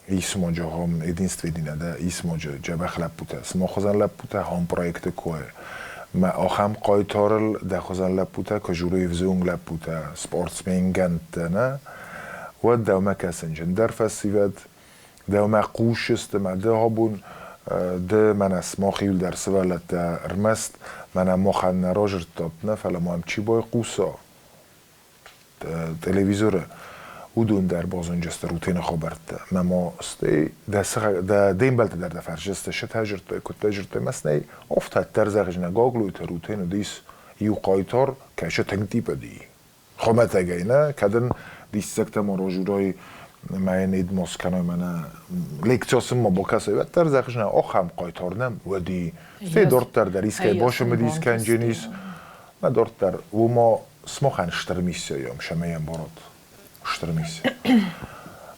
C: исмоджы гъом единственнӕ исмоджы дзӕбӕх лӕппутӕ, сымах хуызӕн лӕппутӕ ахӕм проекты кой. Мӕ ахӕм хъайтарыл дӕ хуызӕн лӕппутӕ, куы жюрийы взонг лӕппутӕ, спортсменгӕндтӕ, нӕ, уӕд дӕумӕ кӕсынджындӕр фӕсивӕд, Дӕумӕ хъусыс ды мӕ ды абон, ды мӕнӕ сымах иуылдӕр сывӕллӕттӕ ӕрмӕст мӕнӕ махӕн нӕ разырдтат, нӕ, фӕлӕ мӕм чи байхъуса телевизоры, уыдон дӕр базондзысты рутены хабӕрттӕ. Мӕ ма стӕй дӕ сыхаг, дӕ де мбӕлттӕ дӕр дӕ фӕрсдзысты, сытӕ жырдтой, куыдтӕ жырдтой, мӕ сын ӕй афтӕ дӕр зӕгъдзынӕ, Гаглойты Рутен уыдис иу хъайтар, кӕцы тынг типӕди. Хуымӕтӕгӕй нӕ, кӕд ын диссӕгтӕ ма разурай, мӕ йын эдмос кӕной, мӕнӕ лекцио сын ма бакӕсай, уӕддӕр зӕгъдзынӕ, ахӕм хъайтар нӕм уӕди. Стӕй дарддӕр дӕр искӕй бацымыдис кӕнджынис. Мӕ дарддӕр уымӕ сымахӕн стыр миссия ам, цӕмӕй ӕмбарат. Стыр миссия.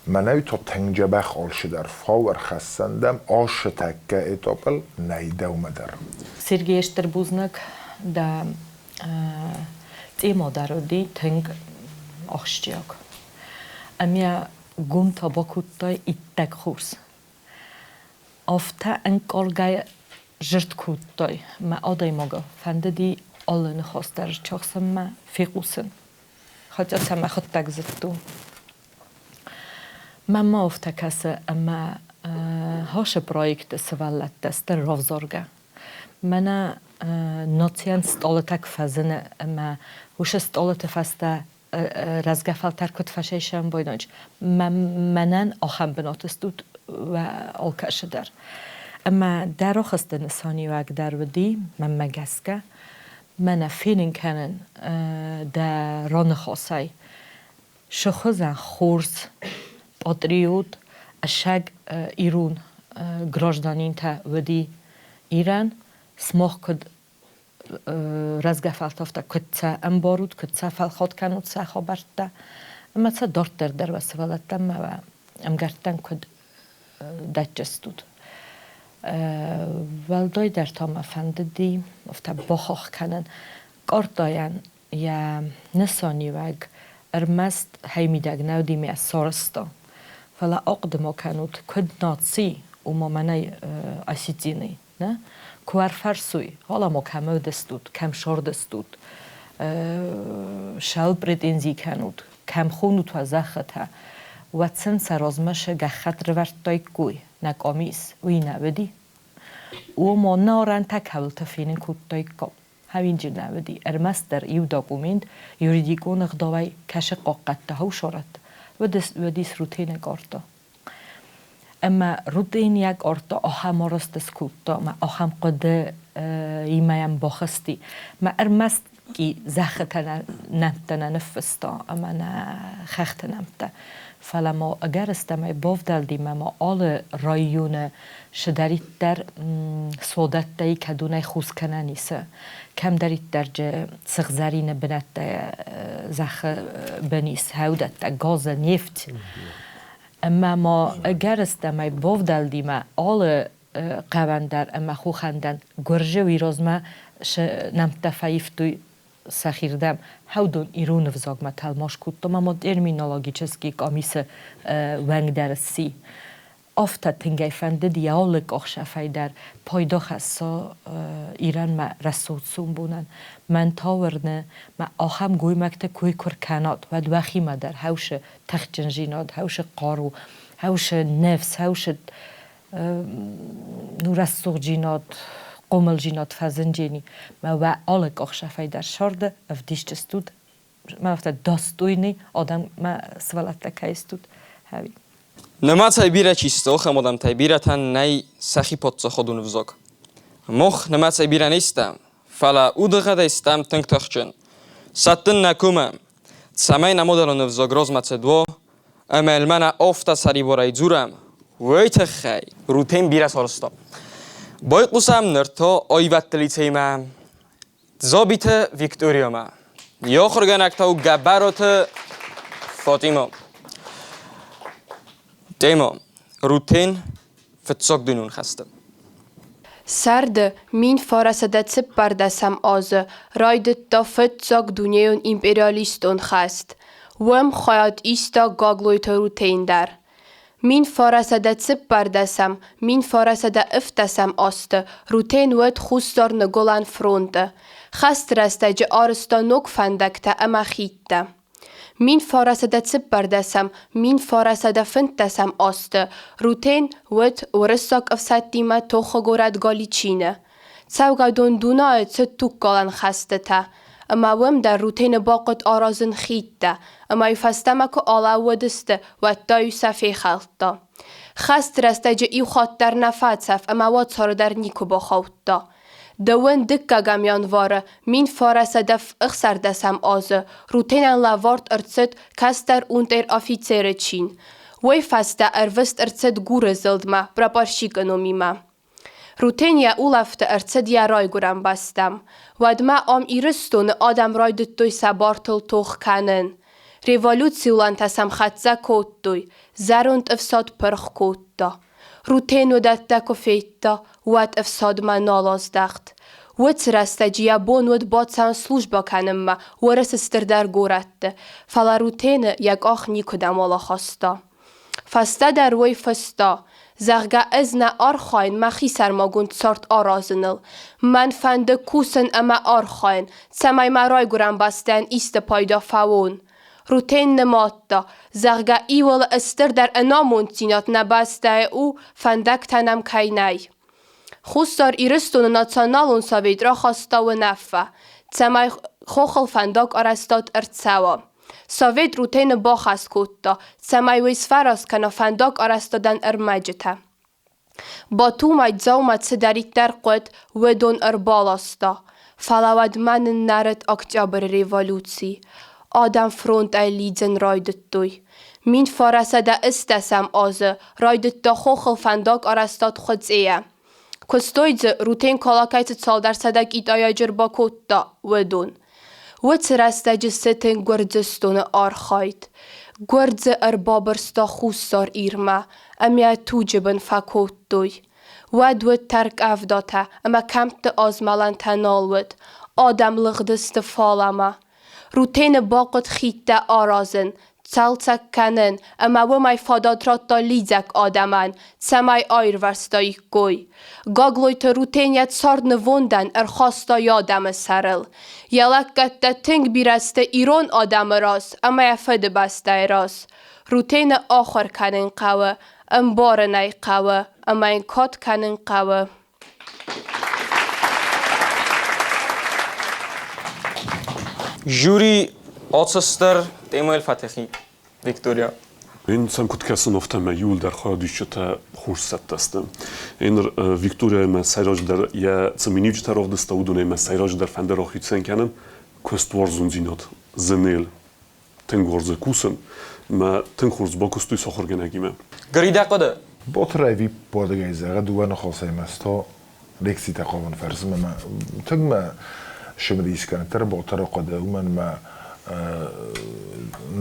C: Мӕнӕй та тынг дзӕбӕх алцыдӕр фау ӕрхӕссӕн дӕм ацы тӕккӕ этапыл нӕй дӕумӕ дӕр.
F: Сергей, стыр бузныг дӕ Тъемо дӕр уыди тынг ахсджиаг. Ӕмӕ гом та бакодтай иттӕг хорз. Афтӕ ӕнкъаргӕ зырд кодтай, мӕ адӕймагы фӕндыди алы ныхас дӕр чахсынмӕ фехъусын, хотя сӕ мӕхуыдтӕг зыдтон. Мӕнмӕ афтӕ кӕсы, ӕмӕ Хосы проекты сывӕллӕттӕ сты равзаргӕ. Мӕнӕ национ стъалытӕ куы фӕзыны ӕмӕ уыцы стъалыты фӕстӕ рӕзгӕ фӕлтӕр куыд фӕсайсӕм бойноч, мӕнӕн ахӕм бынаты стут уӕ алкӕсы дӕр. Ӕмӕ дӕ рохысты нысаниуӕг дӕр уыди, мӕнмӕ гӕсгӕ, мӕнӕ фенын кӕнын дӕ раныхасӕй. Сыхуызӕн хорз патриот. Ӕцӕг ирон гражданинтӕ уыди Ирӕн, сымах куыд рӕзгӕ фӕлтӕртӕ куыд сӕ ӕмбарут, куыд сӕ фӕлхат кӕнут сӕ хабӕрттӕ ӕмӕ сӕ дарддӕр дӕр уӕ сывӕллӕттӕн ӕмӕ уӕ ӕмгӕрттӕн куыд дӕтдзыстут. Уӕлдайдӕр та мӕ фӕндыди афтӕ бахахх кӕнын къортайӕн йӕ нысаниуӕг ӕрмӕст хӕймидӕг нӕ уыди мӕ сарӕзта, фӕлӕ ахъуыды ма кӕнут, куыд наци, уымӕ мӕнӕй осетины нӕ куы ӕрфӕрсой, гъала ма кӕм уыдыстут, кӕм сардыстут, сӕл претензи кӕнут, кӕм хонут уӕ зӕххытӕ, уӕд сын сӕ размӕ сӕ гӕххӕтт рывӕрдтаиккой, нӕ къамис, уый нӕ уыди. Уым нӕ арӕнтӕ кӕуылты фенын кодтаиккам. Хӕвинджы нӕ уыди, ӕрмӕстдӕр иу документ юридикон ӕгъдауӕй кӕсы хъахъхъӕдта хӕусорӕт, уыдис рутены къордта. Ӕмӕ Рутен йӕ къордта ахӕм арӕзт скодта ӕмӕ ахӕм хъуыды имӕ йӕм бахызти. Мӕ ӕрмӕст ки зӕххытӕ нӕмттӕ нӕ ныффыста ӕмӕ нӕ хӕхты нӕмттӕ, фӕлӕ ма ӕгӕрыстӕмӕй бавдӕлди мӕ ма алы районы цыдӕриддӕр суадӕттӕй кӕдонӕй хус кӕнӕн исы, кӕмдӕриддӕр джы сыгъзӕрины бынӕттӕ зӕххы бын ис, хӕудӕттӕ, газы, нефть. Ӕмӕ ма ӕгӕрыстӕмӕй бавдӕлдимӕ алы хъӕуӕн дӕр ӕмӕ хохӕн дӕр гуырзы уый размӕ нӕмттӕ фӕивтой сӕхирдӕм. Хӕудон ирон ӕвзагмӕ тӕлмац кодтам ӕмӕ терминологический къамисы уӕнг дӕр сси. Афтӕ тынг ӕй фӕндыд йӕ алы къахсӕфӕй дӕр пайда хӕсса Ирӕнмӕ рӕсугъд сомбонӕн. Мӕн та уырны, мӕ ахӕм гоймӕгты кой куы ркӕнат, уӕд уӕхимӕ дӕр хӕусы тыхджынзинад, хӕусы хъару, хӕусы ныфс, хӕусы ну рӕсугъдзинад, хъомылдзинад фӕзынджени. Мӕ уӕ алы къахсӕфӕй дӕр сӕрды ӕвдисдзыстут, мӕ афтӕ достойный адӕм мӕ сывӕллӕттӕ кӕй стут, хӕви.
A: Нымӕцӕй бирӕ чи сты, ахӕм адӕмтӕй бирӕтӕн нӕй сӕхи паддзахадон ӕвзаг. Мах нымӕцӕй бирӕ не стӕм, фӕлӕ удыгъӕдӕй стӕм тынг тыхджын. Сӕттын нӕ комӕм, цӕмӕй нӕ мадӕлон ӕвзаг размӕ цыд уа, ӕмӕ мӕнӕ афтӕ сӕрибарӕй дзурӕм, уый тыххӕй Рутен бирӕ сарӕзта. Байхъусӕм ныр та аивӕдты лицеймӕ Дзобиты Викториямӕ. Йӕ ахуыргӕнӕг та у Гӕбӕроты Фатимӕ. Тема Рутен фыццаг дунеон хӕсты.
G: Сӕрды 1914 азы райдыдта фыццаг дунейон империалистон хӕст. Уым хайад иста Гаглойты Рутен дӕр. 1914 1915 азты Рутен уыд Хуссар-Ныгуылӕн фронты. Хӕсты рӕстӕджы арӕзта ног фӕндӕгтӕ ӕмӕ хидтӕ. 1914 1915 азты Рутен уыд уырыссаг ӕфсӕдтимӕ тохы горӕт Галичины. Цӕугӕдон Дунайы цыд тугкалӕн хӕстытӕ, ӕмӕ уым дӕр Рутены бахъуыд аразын хидтӕ, ӕмӕ-иу фӕстӕмӕ куы алӕууыдысты, уӕд та-иу сӕ фехӕлдта. Хӕсты рӕстӕджы иу хатт дӕр нӕ фӕцӕф ӕмӕ уацары дӕр никуы бахаудта. Дыууын дыккӕгӕм январы 1916 азы Рутенӕн лӕвӕрд ӕрцыд кӕстӕр унтер-афицеры чин. Уый фӕстӕ ӕрвыст ӕрцыд Гуры зылдмӕ прапорщикы номимӕ. Рутен йӕ улӕфты ӕрцыд йӕ райгуырӕн бӕстӕм. Уӕдмӕ ам Ирыстоны адӕм райдыдтой сӕ бартыл тох кӕнын. Революцийы уылӕнтӕ сӕм хӕццӕ кодтой, зӕронд ӕфсад пырх кодта. Рутен уыдӕттӕ куы федта, уӕд ӕфсадмӕ нал аздӕхт. Уыцы рӕстӕджы йӕ бон уыд бацӕуын службӕ кӕнынмӕ Уӕрӕсе стырдӕр горӕтты, фӕлӕ Рутены йӕ къах никуыдӕмуал ахаста. Фӕстӕдӕр уый фыста, зӕгъгӕ, ӕз нӕ архайын мӕхи сӕрмагонд цард аразыныл. Мӕн фӕнды кусын ӕмӕ архайын, цӕмӕй мӕ райгуырӕн бӕстӕйӕн исты пайда фӕуон. Рутен нымадта, зӕгъгӕ, иуыл стырдӕр ӕнамонддзинад нӕ бӕстӕйы у, фӕндӕгтӕ нӕм кӕй нӕй. Хуссар Ирыстоны Националон совет рахаста уынаффӕ, цӕмӕй хохыл фӕндаг арӕзтад ӕрцӕуа. Совет Рутены бахӕс кодта, цӕмӕй уый сфӕрӕз кӕна фӕндаг арӕзтадӕн ӕрмӕджытӕ. Батумӕй Дзаумӕ цыдӕриддӕр хъуыд, уыдон ӕрбаласта. Фӕлӕ уӕдмӕ ныннӕрыд Октябры революци. Адӕм фронтӕй лидзын райдыдтой. 1910 азы райдыдта хохыл фӕндаг арӕзтад Хуыцъейӕ. Куыстой дзы, Рутен Калакӕй цы цалдӕр сӕдӕ китайаджы ӕрбакодта, уыдон. Уыцы рӕстӕджы сытынг Гуырдзыстоны архайд. Гуырдзы ӕрбабырста Хуссар Ирмӕ ӕмӕ йӕ туджы бын фӕкодтой. Уӕд уыд тӕрккъӕвдатӕ ӕмӕ кӕмтты азмӕлӕнтӕ нал уыд, адӕм лыгъдысты фалӕмӕ. Рутены бахъуыд хидтӕ аразын, цалцӕг кӕнын ӕмӕ уымӕй фадат радта лидзӕг адӕмӕн, цӕмӕй аирвӕзтаиккой. Гаглойты Рутен йӕ цард нывондӕн ӕрхаста йӕ адӕмы сӕрыл. Йӕ лӕггӕдтӕ тынг бирӕ сты ирон адӕмы раз ӕмӕ йӕ фыдыбӕстӕйы раз. Рутены ахуыр кӕнын хъӕуы, ӕмбарын ӕй хъӕуы ӕмӕ йын кад кӕнын хъӕуы.
A: Жюри оцыстыр Темуэл Фатехи, Виктория.
E: Ин сӕм куыд кӕсын, афтӕмӕй иуылдӕр хайадисджытӕ хорз цӕттӕ сты. Ныр Викторияимӕ сӕйраджыдӕр йӕ цы миниуджытӕ равдыста, уыдонӕй мӕ сӕйраджыдӕр фӕнды рахицӕн кӕнын куыстуарзондзинад Зенел тынг уарзы кусын мӕ тынг хорз бакуыстой сахуыргӕнӕгимӕ.
A: Гридӕ хъуыды.
C: Ботырӕй виппадыгӕй зӕгъы дыууӕ ныхасӕй мӕсто лекцитӕ хъавын фӕрсынмӕ мӕ тынг мӕ цымыдис кӕны тыр Ботыры хъуыды, уымӕн мӕ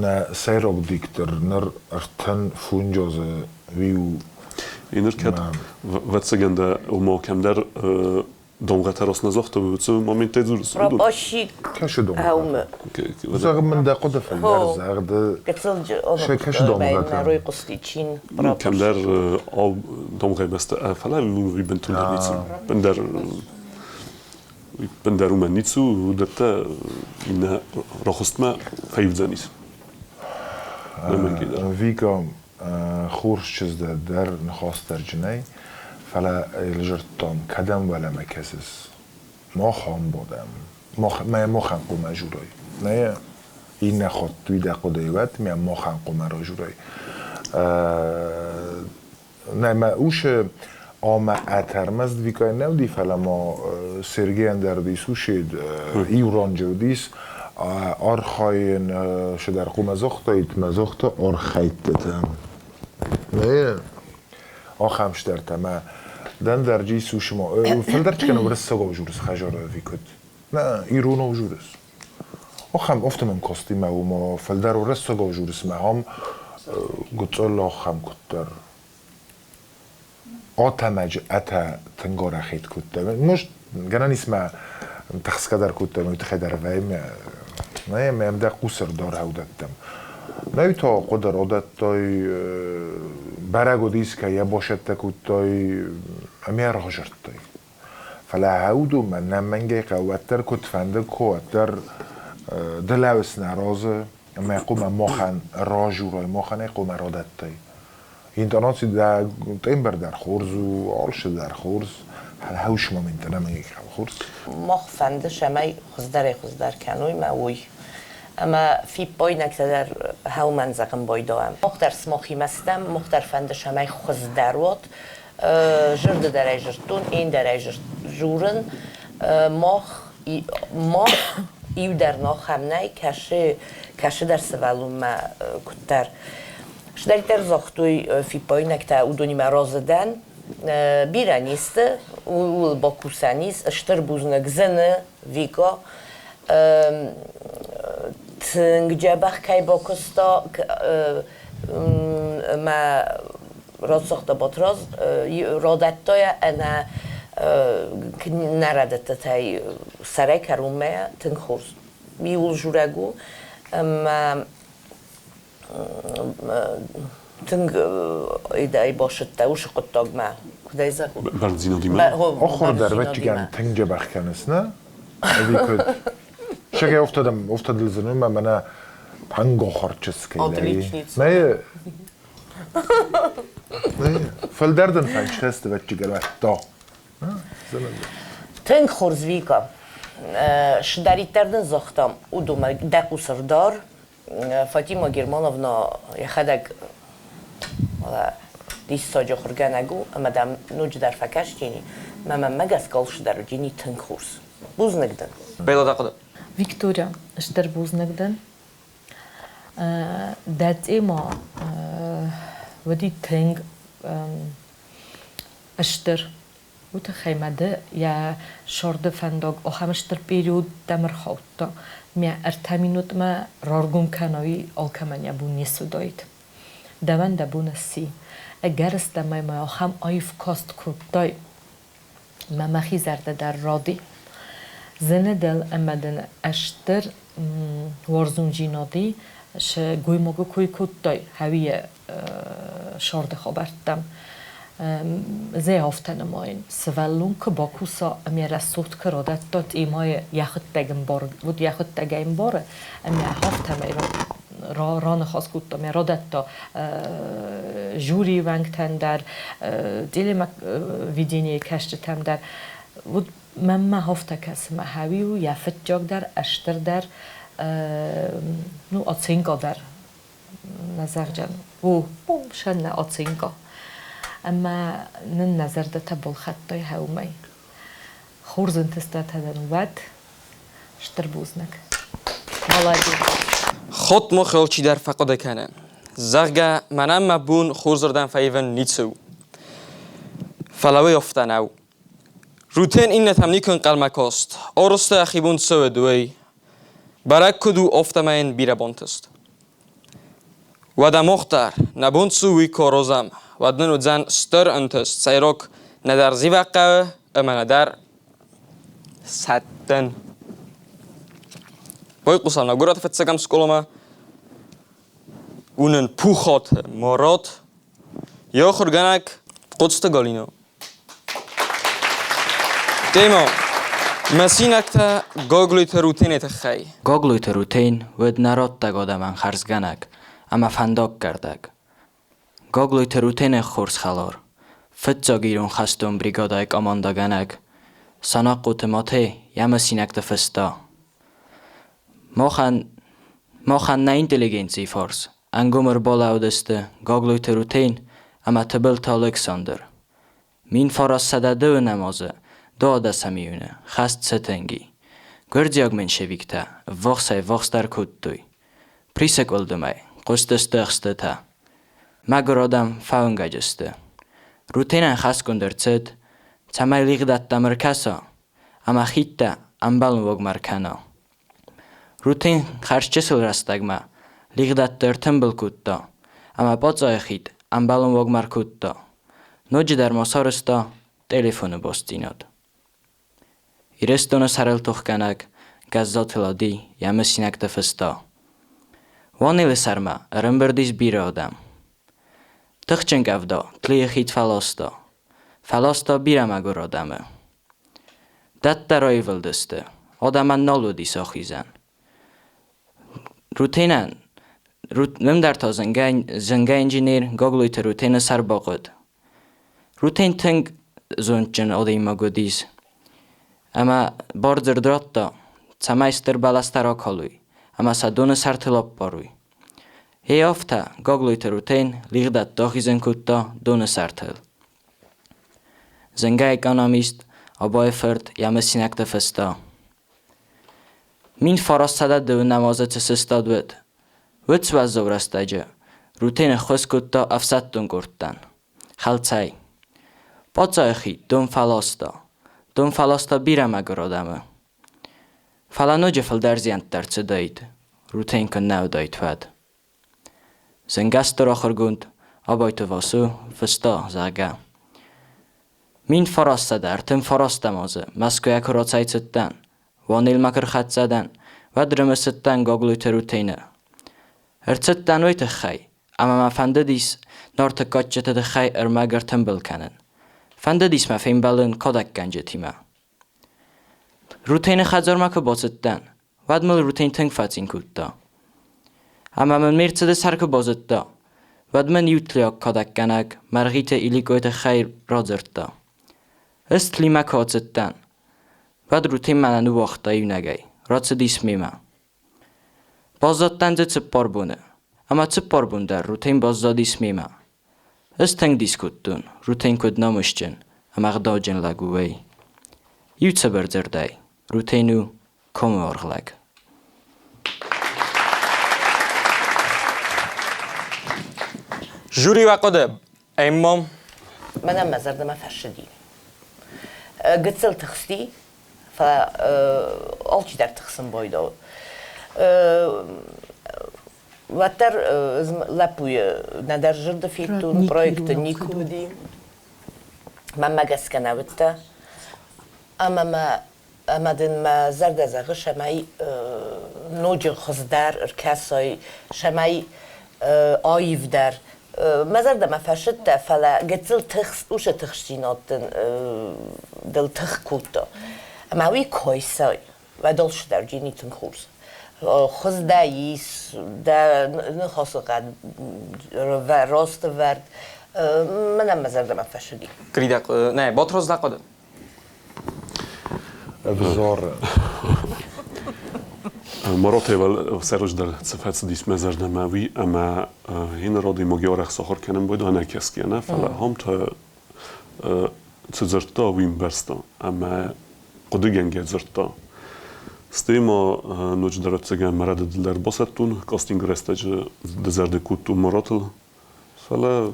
C: нӕ сӕйраг диктор ныр 35 азы виу.
E: И ныр кӕд вӕццӕгӕн дӕ ома кӕмдӕр Домгъӕтӕ росназохты уыцы моменттӕй дзурыс?
D: Прапорщик.
C: Кӕсы домгъӕтӕ. Зӕгъ мын дӕ хъуыды фылдӕр зӕгъды. Кӕсы домгъӕтӕ.
E: Кӕмдӕр домгъӕй бӕстӕ, фӕлӕ уый бынтондӕр ницы. Бындӕр бындӕр уымӕн ницы у, уыдӕттӕ иннӕ рахуыстмӕ фӕивдзӕнис.
C: Вика, хорз чызг дӕр ныхасдӕрджынӕй, фӕлӕ йыл кӕдӕм уӕлӕмӕ кӕсыс? Мах ам бадӕм. Мӕ махӕн хъуамӕ журай. Нӕ иннӕ хатт уый дӕ хъуыдыйы уӕд, мӕ махӕн хъуамӕ ражурай. Нӕ мӕ усы ӕмӕ ӕтӕрмӕст Викӕ нӕ уыди, фӕлӕ ма Сергейӕн дӕр уыдис усед, иу ранджы уыдис, архайын цыдӕр хъуамӕ загътаид, мӕ загъта архӕйдтытӕ. Нӕ, ахӕм стӕртӕ мӕ дӕндӕрджи сусыма. Фылдӕр чи кӕны уырыссагау журыс хӕзары ӕви куыд? Нӕ, иронау журыс. Ахӕм афтӕ мӕм касти мӕ уымӕ фылдӕр уырыссагау журыс мӕ ам гуцъыл ахӕм куыддӕр. Атӕмӕджы ӕтӕ тынг арӕхид кодта. Может, гӕнӕн ис мӕ тыхсгӕ дӕр кодта, уый тыххӕй дӕр вӕййы нӕ мӕм дӕ хъус ӕрдарӕудӕттӕм. Нӕ та хъуыды радӕттай, бӕрӕг уыдис, кӕй йӕ басӕттӕ кодтай ӕмӕ йӕ разырдтай. Фӕлӕ уыдонмӕ нӕмӕнгӕй хъӕуы уӕддӕр куыдфӕнды куы уӕддӕр ды лӕууыс нӕ разы ӕмӕ хъуамӕ махӕн ражурай, махӕн ӕй хъуамӕ радӕттай. Интонаци дӕ тембр дӕр хорз у, алцы дӕр хорз, хӕлхӕус моменттӕ нӕмӕнгӕй хъӕуы хорз.
D: Мах фӕнды, цӕмӕй хуыздӕрӕй-хуыздӕр кӕной мӕ уый. Ӕмӕ фиппайнӕгтӕ дӕр хӕумӕн зӕгъын байдайӕм. Мах дӕр сымахимӕ стӕм, мах дӕр фӕнды, цӕмӕй хуыздӕр уат. Зӕрдӕдӕрӕй зырдтон, ӕндӕрӕй журын. Мах, мах иу дӕр нахӕм нӕй, кӕсы, кӕсыдӕр сывӕллонмӕ куыддӕр. Сдӕриддӕр загътой фиппаинӕгтӕ, уыдонимӕ разы дӕн. Бирӕ не сты, ууыл бакусӕн ис. Стыр бузныг Зыны, Вика. Тынг дзӕбӕх кӕй бакуыста, мӕ рацагъта Батраз, радӕтта йӕ ӕнӕ нӕ рӕдыдтытӕй сӕрӕй кӕронмӕ тынг хорз. Иуыл журӕг у ӕмӕ тынг идӕй басыдтӕ уыцы хъуыддагмӕ. Куыдӕй зӕгъон?
E: Бӕрндзинадимӕ?
C: Ахуыр дӕр ӕвӕццӕгӕн тынг дзӕбӕх кӕныс, нӕ? Ӕви куыд? Сӕгӕй офтӕдӕм офтӕдыл зыны мӕнӕ пангохорческӕй.
D: Отличница.
C: Нӕ Фылдӕр дын фӕнчтӕ ӕвӕццӕгӕн уӕдта.
D: Тынг хорз, Вика. Сдӕриддӕр дын загътам, уыдонмӕ дӕ хъус ӕрдар. Фатима Германовна йӕхӕдӕг диссаджы ахуыргӕнӕг у ӕмӕ дӕм ноджыдӕр фӕкастини. Мӕ мӕнмӕ гӕсгӕ алцыдӕр уыдини тынг хорз. Бузныг дын.
A: Бейла дӕ хъуыды.
F: Виктория, стыр бузныг дын. Дӕ тема уыди тынг стыр. Уый тыххӕй ма ды йӕ сорды фӕндаг ахӕм стыр период дӕм ӕрхаудта, мӕ ӕртӕ минутмӕ раргом кӕной алкӕмӕн йӕ бон не суыдаид. Дӕуӕн дӕ бон сси. Ӕгӕрыстӕмӕй ма ахӕм аив каст кодтай, мӕ мӕхи зӕрдӕ дӕр ради. Зыны дыл ӕмӕ дын стыр уарзондзийнади сы гоймагы кой кодтай, хӕуийы сорды хабӕрттӕм. Зе афтӕ нымайын, сывӕллон куы бакуса ӕмӕ рӕсугъд куы радӕтта темӕйы йӕхуыдтӕг ӕмбары, уыд йӕхуыдтӕг ӕмбары, ӕмӕ афтӕмӕй раныхас кодта ӕмӕ радӕтта жюрийы уӕнгтӕн дӕр, телевиденийы кӕсджытӕм дӕр. Уыд мӕнмӕ афтӕ кӕсы, мӕ хӕуи у йӕ фыццаг дӕр, ӕстыр дӕр, ну, оценка дӕр нӕ зӕгъдзӕн. У, сӕннӕ оценка. Ӕмӕ нын нӕ зӕрдӕтӕ балхӕдтой хӕумӕй. Хорз ӕнтыстытӕ дӕн уӕд. Стыр бузныг. Молодец.
A: Хатт мах алчидӕр фӕхъуыды кӕны, зӕгъгӕ, мӕнӕн мӕ бон хорзырдӕм фӕивын ницы у. Фӕлӕ уый афтӕ нӕу. Рутен иннӕтӕм никуы ӕнхъӕлмӕ каст, арӕзта йӕхи бон цы уыд, уый. Бӕрӕг куыд у, афтӕмӕй йын бирӕ бантыст. Уӕдӕ мах дӕр, нӕ бон цы у, уый куы аразӕм, уӕд нын уыдзӕн стыр ӕнтыст, сӕйраг нӕдӕр зивӕг хъӕуы ӕмӕ нӕдӕр сӕттын. Байхъусӕм нӕ горӕты фыццӕгӕм скъоламӕ. У нын Пухаты Марат, йӕ ахуыргӕнӕг Хъоцты Галинӕ. Тема Мӕсинӕгтӕ Гаглойты Рутены тыххӕй.
I: Гаглойты Рутен уыд народтаг адӕмӕн хӕрзгӕнӕг ӕмӕ фӕндаггӕрдӕг. Гаглойты Рутены хорз хӕлар, фыццаг ирон хӕстон бригадӕйы командӕгӕнӕг Санахъоты Мате йӕ мысинӕгты фыста: Махӕн, махӕн нӕ интеллигенцийы фарс ӕнгом ӕрбалӕудысты Гаглойты Рутен ӕмӕ Тыбылты Алыксандр. 1902 азы 12 июны хӕст сытынг и. Гуырдзиаг меньшевиктӕ ӕввахсӕй-ӕввахсдӕр кодтой. Присы къуылдымӕй хъуыстысты ӕхстытӕ. Мӕгуыр адӕм фӕуынгӕджы сты. Рутенӕн хӕсгонд ӕрцыд, цӕмӕй лигъдӕттӕм ӕркӕса ӕмӕ хидтӕ ӕмбӕлынвогмӕ ӕркӕна. Рутен хӕрзчысыл рӕстӕгмӕ лигъдӕтты ӕртымбыл кодта ӕмӕ Пъацъайы хид ӕмбӕлынвогмӕ ӕркодта. Ноджыдӕр ма сарӕзта телефоны бастдзинад. Ирыстоны сӕрыл тохгӕнӕг Гӕззаты Лади йӕ мысинӕгты фыста: Уанелы сӕрмӕ ӕрӕмбырд ис бирӕ адӕм. Тыхджын къӕвда тлийы хид фӕласта, фӕласта бирӕ мӕгуыр адӕмы. Дӕттӕ раивылдысты, адӕмӕн нал уыдис ахизӕн. Рутенӕн, нымдӕр та зынгӕ инженер Гаглойты Рутены сӕр бахъуыд. Рутен тынг зондджын адӕймаг уыдис ӕмӕ бардзырд радта, цӕмӕй стыр бӕлӕстӕ ракалой ӕмӕ сӕ доны сӕртыл аппарой. Гъе афтӕ Гаглойты Рутен лигъдӕтты ахизын кодта доны сӕртыл. Зынгӕ экономист Абайы-фырт йӕ мысинӕгты фыста: 1909 азы цы сыстад уыд, уыд уӕззау рӕстӕджы Рутен ӕххуыс кодта ӕфсӕддон къордтӕн. Хӕлцӕй. Пъацъайы хид дон фӕласта. Дон фӕласта бирӕ мӕгуыр адӕмы. Фӕлӕ ноджы фылдӕр зиӕнттӕ ӕрцыдаид, Рутен куыннӕ уыдаид, уӕд. Зынгӕстыр ахуыргонд Абайты Васо фыста, зӕгъгӕ, 1939 азы Мӕскуыйӕ куы рацӕйцыдтӕн, Уанелмӕ куы рхӕццӕ дӕн, уӕд рымысыдтӕн Гаглойты Рутены. Ӕрцыдтӕн уый тыххӕй, ӕмӕ мӕ фӕндыдис Нарты кадджыты тыххӕй ӕрмӕг ӕртымбыл кӕнын. Фӕндыдис мӕ фембӕлын кадӕггӕнджытимӕ. Рутены хӕдзармӕ куы бацыдтӕн, уӕд мыл Рутен тынг фӕцин кодта. Ӕмӕ мын ме рцыды сӕр куы базыдта, уӕд мын иу тлиаг кадӕггӕнӕг Мӕргъиты Иликъойы тыххӕй радзырдта. Ӕз Тлимӕ куы ацыдтӕн, уӕд Рутен мӕнӕ ныууагъта иунӕгӕй, рацыдис мемӕ. Баззадтӕн дзы цыппар боны, ӕмӕ цыппар бон дӕр Рутен баззадис мемӕ. Ӕз тынг дис кодтон, Рутен куыд намысджын ӕмӕ ӕгъдауджын лӕг у, уый. Иу цыбыр дзырдӕй, Рутен у комы аргъ лӕг.
A: Жюри хъуыды. Эмма.
D: Мӕнӕн мӕ зӕрдӕмӕ фӕссыди. Гыццыл тыхсти, фӕлӕ алчидӕр тыхсын байдауы. Уӕддӕр лӕппуйы нӕдӕр зӕрды федтон, проекты никуы уыди. Мӕнмӕ гӕсгӕ нӕ уыдтӕ. Ӕмӕ мӕ ӕмӕ дын мӕ зӕрдӕ зӕгъы, цӕмӕй ноджы хуыздӕр ӕркӕсай, цӕмӕй аивдӕр. Мӕ зӕрдӕмӕ фӕсыдтӕ, фӕлӕ гыццыл тыхст, уыцы тыхстдзинад дын дыл тых кодта. Ӕмӕ уый койсай, уӕд алцыдӕр джини тынг хорз. Хуыз дӕ ис, дӕ ныхасы хъӕд растывӕрд. Мӕнӕн мӕ зӕрдӕмӕ фӕсыди.
A: Грида, нӕ, Батраз дӕ хъуыды?
C: Ӕвзары.
E: Маратайвал сӕрыздӕр цы фӕцыдис мӕ зӕрдӕмӕ, уый ӕмӕ ин адӕймаги арӕх сахуыр кӕнын байдыдта ӕнӕкӕсгӕ нӕ, фӕлӕ ахӕмтӕ цы дзырдта, уый ӕмбӕрста ӕмӕ хъуыдыгӕнгӕ дзырдта. Стӕй ма ноджыдӕр ӕцӕгӕн мӕ рӕдыдыл дӕр басӕттон, кастингы рӕстӕджы дызӕрдыг кодтон Маратыл, фӕлӕ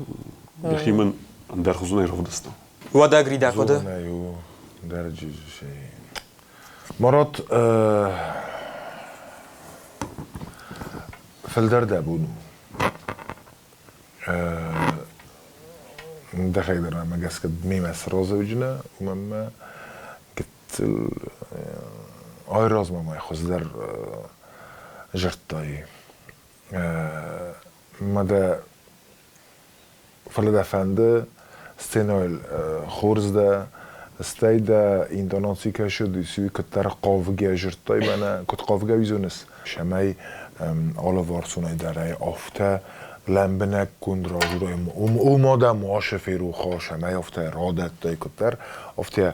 E: йӕхи мын ӕндӕрхуызонӕй равдыста.
A: Уӕдӕ Грида хъуыды?
C: Марат, фылдӕр дӕ бон у. Дӕхӕдӕг дӕр мӕ гӕсгӕ мемӕ сразы уымӕн мӕ гыццыл айразмӕ мӕ хуыздӕр зӕрдтай. Ма дӕ фӕлӕ дӕ фӕнды сценӕйыл хорз дӕ, стӕй дӕ интонаци кӕсы, ды куыддӕр хъавгӕ зырдтай мӕнӕ, куыд хъавгӕ уидзоныс, цӕмӕй алыварсонӕй дӕр ӕй афтӕ лӕмбынӕггонд ражурай, ома дӕ ма ферох, цӕмӕй афтӕ радӕттай куыддӕр, афтӕ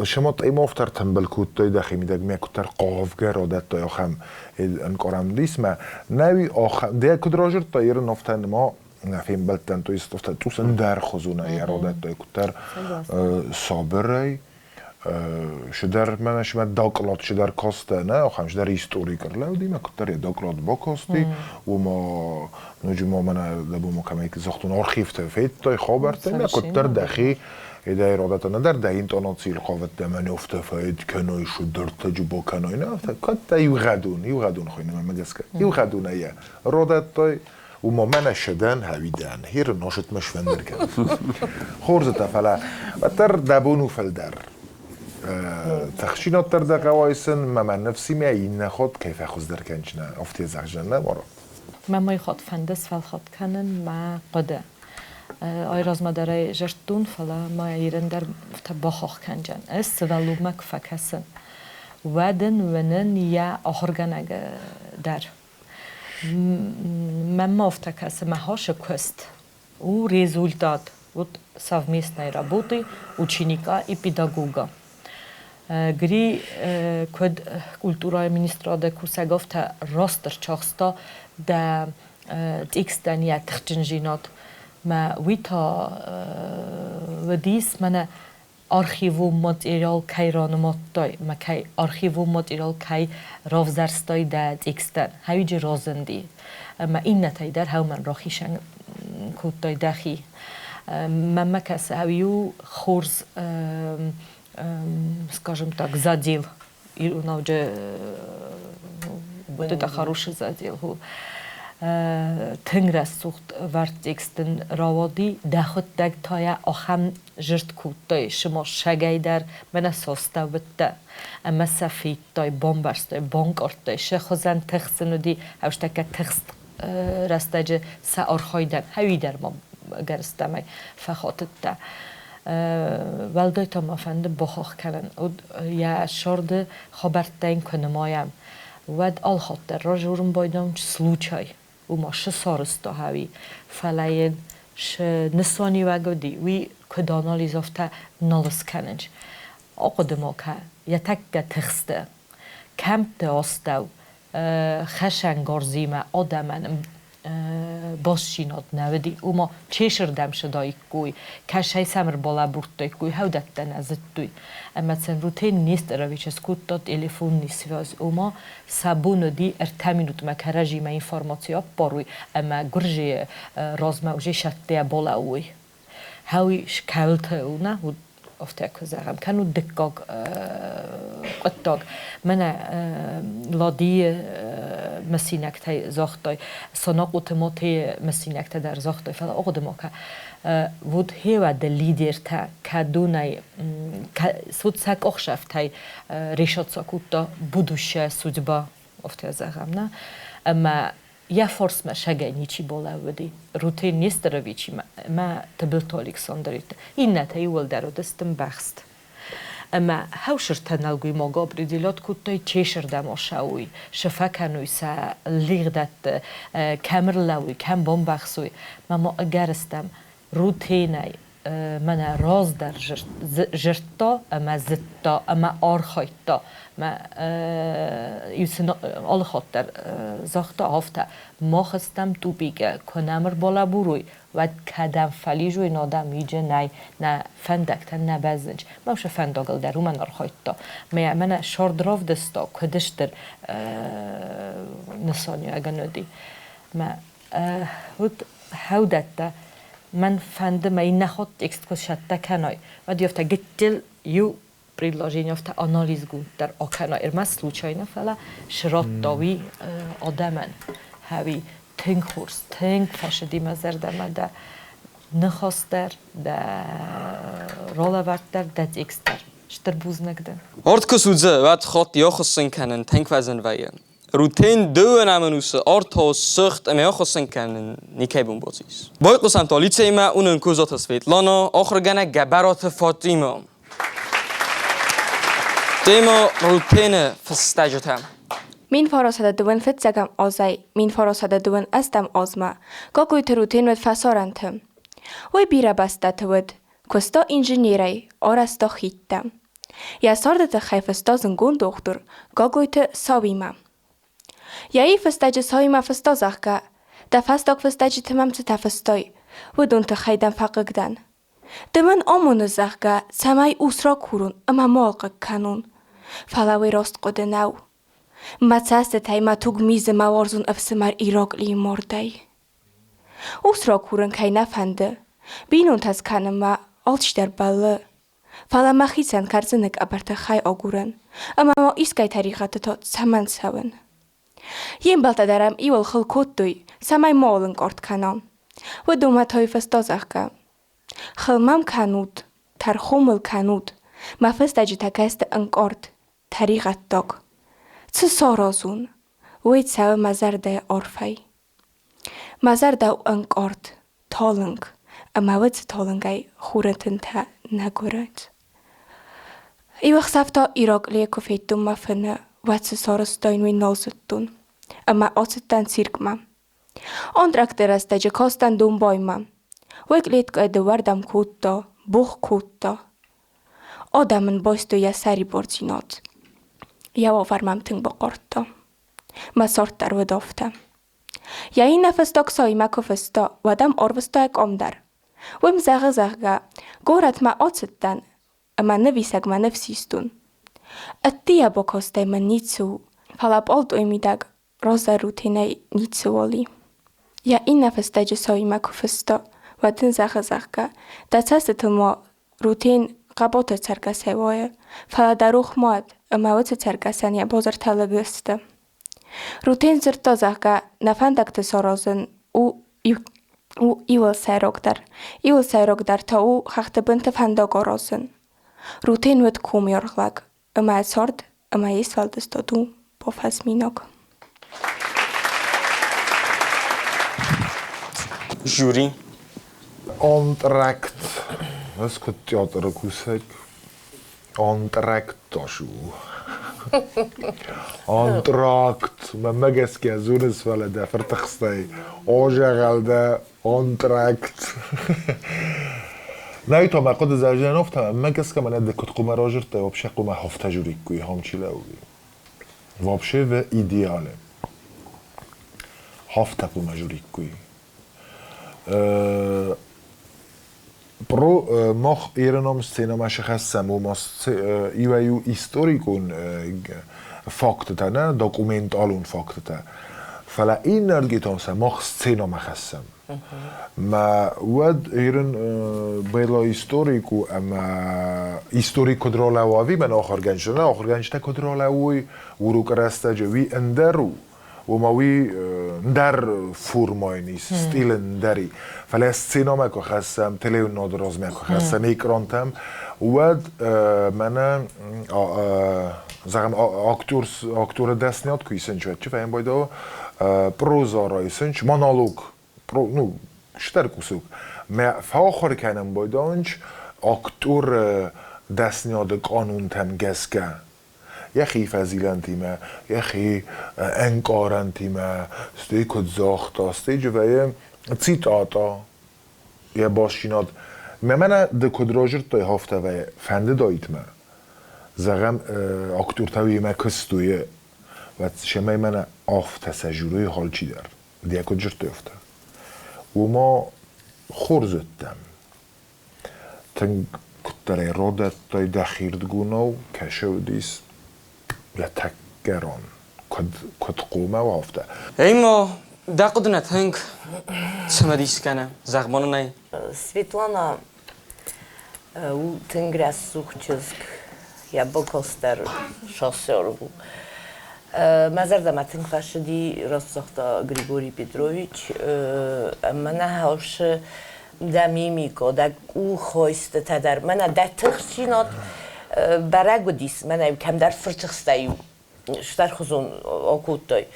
C: Шамат ӕм афтӕ ӕртымбыл кодтой дӕхимидӕг мӕ куыддӕр хъавгӕ радӕттай ахӕм ӕнкъарӕн мӕ нӕуи ахӕм дӕ куыд разырдтай ерын афтӕ ныма нӕ фембӕлдтӕн, то есть афтӕ цъус ӕндӕрхуызонӕй радӕттай куыддӕр сабырӕй, шыдӕр мӕнӕ шымӕ доклад шыдӕр кастӕ нӕ ахӕм шыдӕр историк ӕрлӕуди мӕ куыддӕр йӕ доклад бакасти, уома ноджы ма мӕнӕ дӕ кӕмӕй загътон архивтӕ федтай хабӕрттӕ мӕ куыддӕр дӕхи Идӕй родатӕ нӕдӕр дӕ интонацийыл хъавыдтӕ мӕ нёфтӕ фӕд кӕной, шудӕртӕджы бакӕной, нӕ афтӕ кӕддӕ иугъӕдон, иугъӕдон хуыйны мӕмӕ гӕсгӕ. Иугъӕдонӕй йӕ родӕттай, уымӕ мӕнӕ шыдӕн хӕвидӕн, хиры носытмӕ сфӕндыр кӕн. Хорзытӕ, фӕлӕ уӕддӕр дӕ бон у фылдӕр. Тыхджынаддӕр дӕ хъӕуайсын, мӕ мӕ ныфсимӕ иннӕ хатт кӕй фӕхуыздӕр кӕнджынӕ, афтӕ зӕгъджынӕ нӕ Марат?
F: Мӕ мой хатт фӕнды сфӕлхатт кӕнын мӕ хъуыды. Айразмӕ дӕр ӕй зӕрдтон, фӕлӕ ма ирӕн дӕр афтӕ бахахх кӕнджын. Ӕз сывӕллонмӕ куы фӕкӕсын, уӕд ын уынын йӕ ахуыргӕнӕг дӕр. Мӕнмӕ афтӕ кӕсы, мӕ хӕсы куыст у результат вот совместной работы ученика и педагога. Гри куыд культурӕйы министрады кусӕг афтӕ раст ӕрцахста дӕ текстӕн йӕ тыхджынзинад. Мӕ уый та уыдис мӕнӕ архивон материал кӕй ранымадтай, мӕ кӕй архивон материал кӕй равзӕрстай дӕ текстӕн, хӕуиджы разынди. Ӕмӕ иннӕтӕй дӕр хӕумӕн рахицӕн кодтай дӕхи. Мӕнмӕ кӕсы, иу хорз, скажем так, задел иронауджы вот это хороший задел. Тынг рӕсугъд вӕрд текст ын рауади, дӕхуыдтӕг та йӕ ахӕм зырд кодтай, шыма сӕгӕй дӕр мӕнӕ состӕ уыдтӕ. Ӕмӕ сӕ федтай, бамбӕрстай, банкъардтай, сӕ хуызӕн тых сын уыди, ӕвстӕггӕ тыхст рӕстӕджы сӕ архайдӕн, хӕуи дӕр ма гӕрзтӕмӕй фӕхатыдта. Уӕлдай та ма фӕнды бахахх кӕнын, уыд йӕ сӕрды хабӕрттӕ йын куы нымайӕм, уӕд алхатт дӕр разурын байдам случай, уымӕ шы сарызта хӕуи, фӕлӕ йын шы нысаниуӕг уыди, уый куыд анализ афтӕ нал скӕнынч. Ахъуыды ма кӕ, йӕ тӕккӕ тыхсты, кӕмтты астӕу хӕсӕнгарзимӕ адӕмӕн. Бастдзинад нӕ уыди, уымӕ чесырдӕм сыдаиккой, кӕсӕй сӕм ӕрбалӕбурдтаиккой, хӕудӕттӕ нӕ зыдтой. Ӕмӕ сын Рутен Нестерович скодта телефонный связь, ома сӕ бон уыди ӕртӕ минутмӕ кӕрӕдзимӕ информаци аппаруй ӕмӕ гуырдзыйы размӕ уже сӕттӕйӕ балӕууой. Хӕуи скӕуылты у нӕ, афтӕ куы зӕгъӕм, кӕнут дыккаг хъуыддаг. Мӕнӕ Ладийы мысинӕгтӕй загътай, Санахъоты Мотейы мысинӕгтӕ дӕр загътай, фӕлӕ ахъуыды ма кӕ, вот хеуӕды лидертӕ кӕдонӕй суд сӕ къухсӕфтӕй решаться кодта будущая судьба, афтӕ зӕгъӕм, нӕ? Ӕмӕ йӕ фарсмӕ сагӕй ничи балӕууыди. Рутен Нестеровичимӕ ӕмӕ Тыбылты Александритӕ. Иннӕтӕ иууылдӕр уыдысты мбӕхст. Ӕмӕ хӕусыртӕ нӕлгоймаг определят кодтой, чесырдӕм осӕуй, шы фӕкӕнуй сӕ лигъдӕтты, кӕм рлӕууй, кӕм бамбӕхсуй. Мӕ ма ӕгӕрыстӕм, Рутенӕй мӕнӕ раздӕр зырдта ӕмӕ зыдта ӕмӕ архайдта. Мӕ иу сын алыхатт дӕр загъта афтӕ: мах стӕм тупикы, куы нӕм ӕрбалӕбурой, уӕд кӕдӕм фӕлизой, нӕдӕм иджы нӕй, нӕ фӕндӕгтӕн нӕ бӕззынц. Мӕ уыцы фӕндагыл дӕр уымӕн архайдта. Мӕ мӕнӕ сӕрд равдыста, куыд стыр нысаниуӕгӕн уыди. Мӕ уыд хӕудӕттӕ мӕн фӕнды мӕ иннӕ хатт текст куы сӕттӕ кӕнай, уӕд афтӕ гыццыл иу предложение афтӕ анализгонд дӕр акӕнай, ӕрмӕст случайно, фӕлӕ срадта уый адӕмӕн. Хӕуи тынг хорз, тынг фӕсыди мӕ зӕрдӕмӕ дӕ ныхас дӕр, дӕ ролӕвӕрд дӕр, дӕ текст дӕр. Стыр бузныг дын.
A: Арт куы судзы, уӕд хатт йӕ хуыссын кӕнын тынг фӕзын вӕййы. Рутен дыууӕ ӕнусы артау сыгъд ӕмӕ ахуыссын кӕнын никӕй бон бацис. Байхъусӕм та лицеймӕ уынын Козаты Светлана, ахуыргӕнӕг Гӕбӕраты Фатимӕ. Тема Рутены фыстӕджытӕ.
G: 1925 азӕй 1928 азмӕ Кокойты Рутен уыд фӕсарӕнты. Уый бирӕ бӕстӕты уыд, куыста инженерӕй, арӕзта хидтӕ. Йӕ царды тыххӕй фыста зындгонд дохтыр Гаглойты Сауимӕ. Йӕ фыстӕджы Сауимӕ фыста, зӕгъгӕ, дӕ фӕстаг фыстӕджыты мӕм цытӕ фыстай, уыдон тыххӕй дӕм фӕхъыг дӕн. Ды мын амоныс, зӕгъгӕ, цӕмӕй ус ракурон ӕмӕ ма хъыг кӕнон. Фӕлӕ уый раст хъуыды нӕу. Мӕ цӕстытӕй мӕ туг мизы мӕ уарзон ӕфсымӕр Ираклийы мардӕй. Ус ракурын кӕй нӕ фӕнды, бинонтӕ скӕнынмӕ алчидӕр бӕллы. Фӕлӕ мӕхицӕн кӕрдзыны къӕбӕрты хай агурын ӕмӕ ма искӕй тӕригъӕдты та цӕмӕн цӕуын? Йе мбӕлттӕ дӕр ӕм иуыл хыл кодтой, цӕмӕй ма ӕнкъард кӕна. Уыдонмӕ та уый фӕстӕ зӕгъгӕ, хыл мӕм кӕнут, тӕрхон мыл кӕнут, мӕ фыстӕджытӕ кӕсты ӕнкъард, тӕригъӕддаг. Цы саразон, уый цӕуы мӕ зӕрдӕйы арфӕй. Мӕ зӕрдӕ у ӕнкъард, талынг, ӕмӕ уыцы талынгӕй хуры тынтӕ нӕ гуырынц. Иу ӕхсӕв та Ираклийы куы федтон мӕ фыны, уӕд цы сарӕзтаин, уый нал зыдтон. Ӕмӕ ацыдтӕн циркмӕ. Антракты рӕстӕджы кастӕн домбаймӕ. Уый кълеткӕйы дыууӕрдӕм кодта, богъ кодта. Адӕм ын байстой йӕ сӕрибардзинад. Йӕ уавӕр мӕм тынг бахъардта. Мӕ цард дӕр уыд афтӕ. Йӕ иннӕ фӕстаг цаимӕ куы фыста, уӕд ӕм арвыста йӕ къам дӕр. Уым зӕгъы, зӕгъгӕ, горӕтмӕ ацыдтӕн ӕмӕ нывисӕгмӕ ныв систон. Ӕддейӕ бакастӕй мын ницы у, фӕлӕ пъалтъойы мидӕг раздӕр рутенӕй ницыуал и. Йӕ иннӕ фыстӕджы цаимӕ куы фыста, уӕд ын зӕгъы, зӕгъгӕ, дӕ цӕстытыл ма Рутен хъӕботы цӕргӕсӕй уайы, фӕлӕ дӕ рох ма уӕд, ӕмӕ уыцы цӕргӕсӕн йӕ базыртӕ лыг сты. Рутен дзырдта, зӕгъгӕ, нӕ фӕндӕгты саразын у у иуыл сӕйрагдӕр. Иуыл сӕйрагдӕр та у хӕхты бынты фӕндаг аразын. Рутен уыд комиаргъ лӕг, ӕмӕ цард ӕмӕ йе сфӕлдыстад у бафӕзминаг.
A: Жюри.
C: Антракт. Ӕз куыд театры кусӕг, антракт тас у. Антракт. Мӕнмӕ гӕсгӕ дзурынц, фӕлӕ дӕ фыртыхстӕй азӕгъӕл дӕ антракт. Нӕй та мӕ хъуыды зӕрдӕ афтӕ, мӕнмӕ гӕсгӕ мӕнӕ ды куыд хъуымӕ разырдтай, вообще хъуымӕ афтӕ журиккой, хам чи лӕууы. Вообще в идеале. Хафтӕ хъумӕ журиккой. Про мах ереном сценӕмӕ схӕссӕм, уома иуӕй-иу историкон фактытӕ, нӕ документалон фактытӕ. Фӕлӕ иннӕрдгитон сӕ мах сценӕмӕ хӕссӕм. Мӕ уӕд ерын Бела историк у ӕмӕ историк куыд ралӕууа, ӕви мӕн ахуыргӕнджытӕ, нӕ ахуыргӕнджытӕ куыд ралӕууой урокы рӕстӕджы, уый ӕндӕр у. Уома уый ндӕр формӕйӕн ис, стилы ндӕри. Фӕлӕ сценӕмӕ куы хӕссӕм, телеуынады размӕ куы хӕссӕм, экрантӕм, уӕд мӕнӕ зӕгъӕм, актер, актеры дӕсныйад куы исынч, уӕд чи фӕйын байдауы, проза райсынч, монолог, ну, стӕр кусуг. Мӕ фӕахуыр кӕнын байдауынч актеры дӕсныйады къанунтӕм гӕсгӕ. Йӕхи фӕзилӕнтимӕ, йӕхи ӕнкъарӕнтимӕ, стӕй куыд загъта, стӕй вӕййы цитата, йӕ бастдзинад. Мӕ мӕнӕ ды куыд разырдтай, афтӕ вӕййы, фӕндыдаид мӕ, зӕгъӕм, актертӕ уыимӕ куыстой, уӕд семӕ мӕнӕ афтӕ сӕ жюрийы алчидӕр, ды йӕ куыд зыдтай, афтӕ. Уымӕ хорз уыдтӕн. Тынг куыддӕрӕй родӕдтай дӕхирдгонау, кӕсы уыдис йӕ тӕккӕ рон, куыд, куыд хъомӕ уа, афтӕ.
A: Ӕмӕ дӕ хъуыды нӕ тынг цымыдис кӕны, зӕгъ нӕй.
D: Светлана у тынг рӕсугъд чызг, йӕ бокос дӕр шофер у. Мӕ зӕрдӕмӕ тынг фӕцыди, раст загъта Григорий Петрович. Ӕмӕ нӕ хаусы дӕ мимикӕ, дӕ къуххойстытӕ дӕр, мӕнӕ дӕ тыхстдзинад бӕрӕг уыдис, мӕнӕ кӕмдӕр фыртыхстӕй-иу стӕрхуызон акодтай.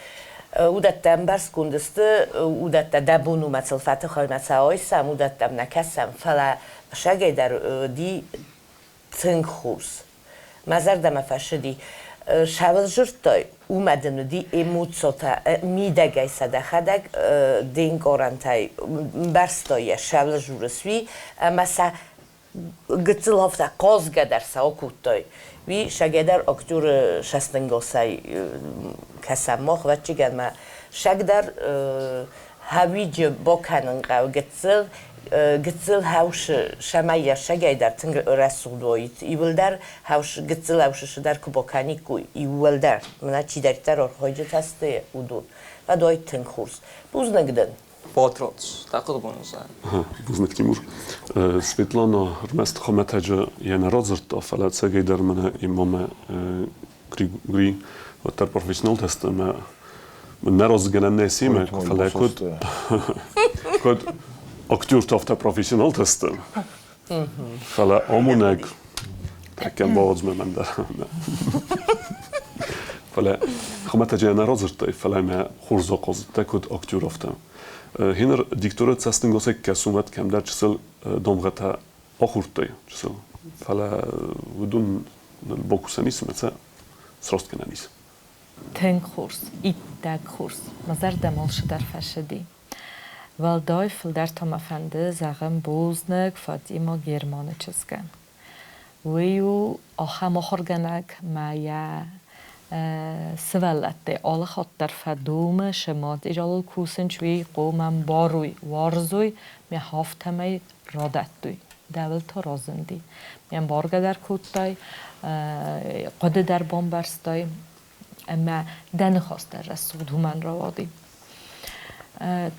D: Уыдӕттӕ ӕмбӕрстгонд сты, уыдӕттӕ дӕ бон у мӕ сыл фӕтыхӕй мӕ сӕ айсӕм, уыдӕттӕм нӕ кӕсӕм, фӕлӕ сагӕй дӕр уыди тынг хорз. Мӕ зӕрдӕмӕ фӕцыди. Сӕвзӕрдтай, уымӕ дын уыди эмоцитӕ, мидӕгӕй сӕ дӕхӕдӕг де нкъарӕнтӕй мбӕрстай йӕ, сӕвзӕрыс уый, ӕмӕ сӕ гыццыл афтӕ хъазгӕ дӕр сӕ акодтай. Уый сӕгӕдӕр актеры цӕстӕнгасӕй кӕсӕм мах, ӕвӕццӕгӕн мӕ сӕг дӕр хӕуиджы бакӕнын хъӕуы гыццыл, гыццыл хӕусы сӕмӕй йӕ сӕгӕй дӕр тынг рӕсугъд уаид. Иуылдӕр хӕус гыццыл ӕвсысы дӕр куы бакӕниккой, иуылдӕр, мӕнӕ чидӕриддӕр архайджытӕ сты, уыдон. Уӕд уаид тынг хорз. Бузныг дын.
A: Батрадз, дӕ хъуыдыбон уыдзӕн.
E: Бузныг, Тимур. Светлана ӕрмӕст хуымӕтӕджы йӕ нӕ радзырдта, фӕлӕ ӕцӕгӕйдӕр мӕнӕ имамӕ Григорий уӕддӕр профессионалтӕ сты ӕмӕ нӕ разыгӕнӕн нӕ семӕ, фӕлӕ куыд куыд актертӕ афтӕ профессионалтӕ сты. Фӕлӕ амонӕг тӕккӕ бауадзмӕ мӕн дӕр. Фӕлӕ хуымӕтӕджы нӕ радзырдтай, фӕлӕ мӕ хорз ахъазыдтӕ куыд актер афтӕ. Генер дикторы цӕстӕнгасӕй кӕсун уӕд кӕмдӕр чысыл дамгъӕтӕ ахурдтай чысыл. Фӕлӕ уыдон бакусӕн ис ӕмӕ сӕ сраст кӕнӕн ис.
F: Тынг хорз, иттӕг хорз. Мӕ зӕрдӕмӕ алцыдӕр фӕцыди. Уӕлдай фылдӕр та мӕ фӕнды зӕгъын бузныг Фатимӕ Германы чызгӕн. Уый у ахӕм ахуыргӕнӕг мӕ йӕ сывӕллӕттӕй алы хатт дӕр фӕдомы, сӕ материалыл кусынч, уый хъуамӕ ӕмбарой, уарзой, мӕ афтӕмӕй радӕттой. Дӕуыл та разынди. Ӕмбаргӕ дӕр кодтай, хъуыды дӕр бамбӕрстай ӕмӕ дӕ ныхас дӕр рӕсугъд уымӕн рауади.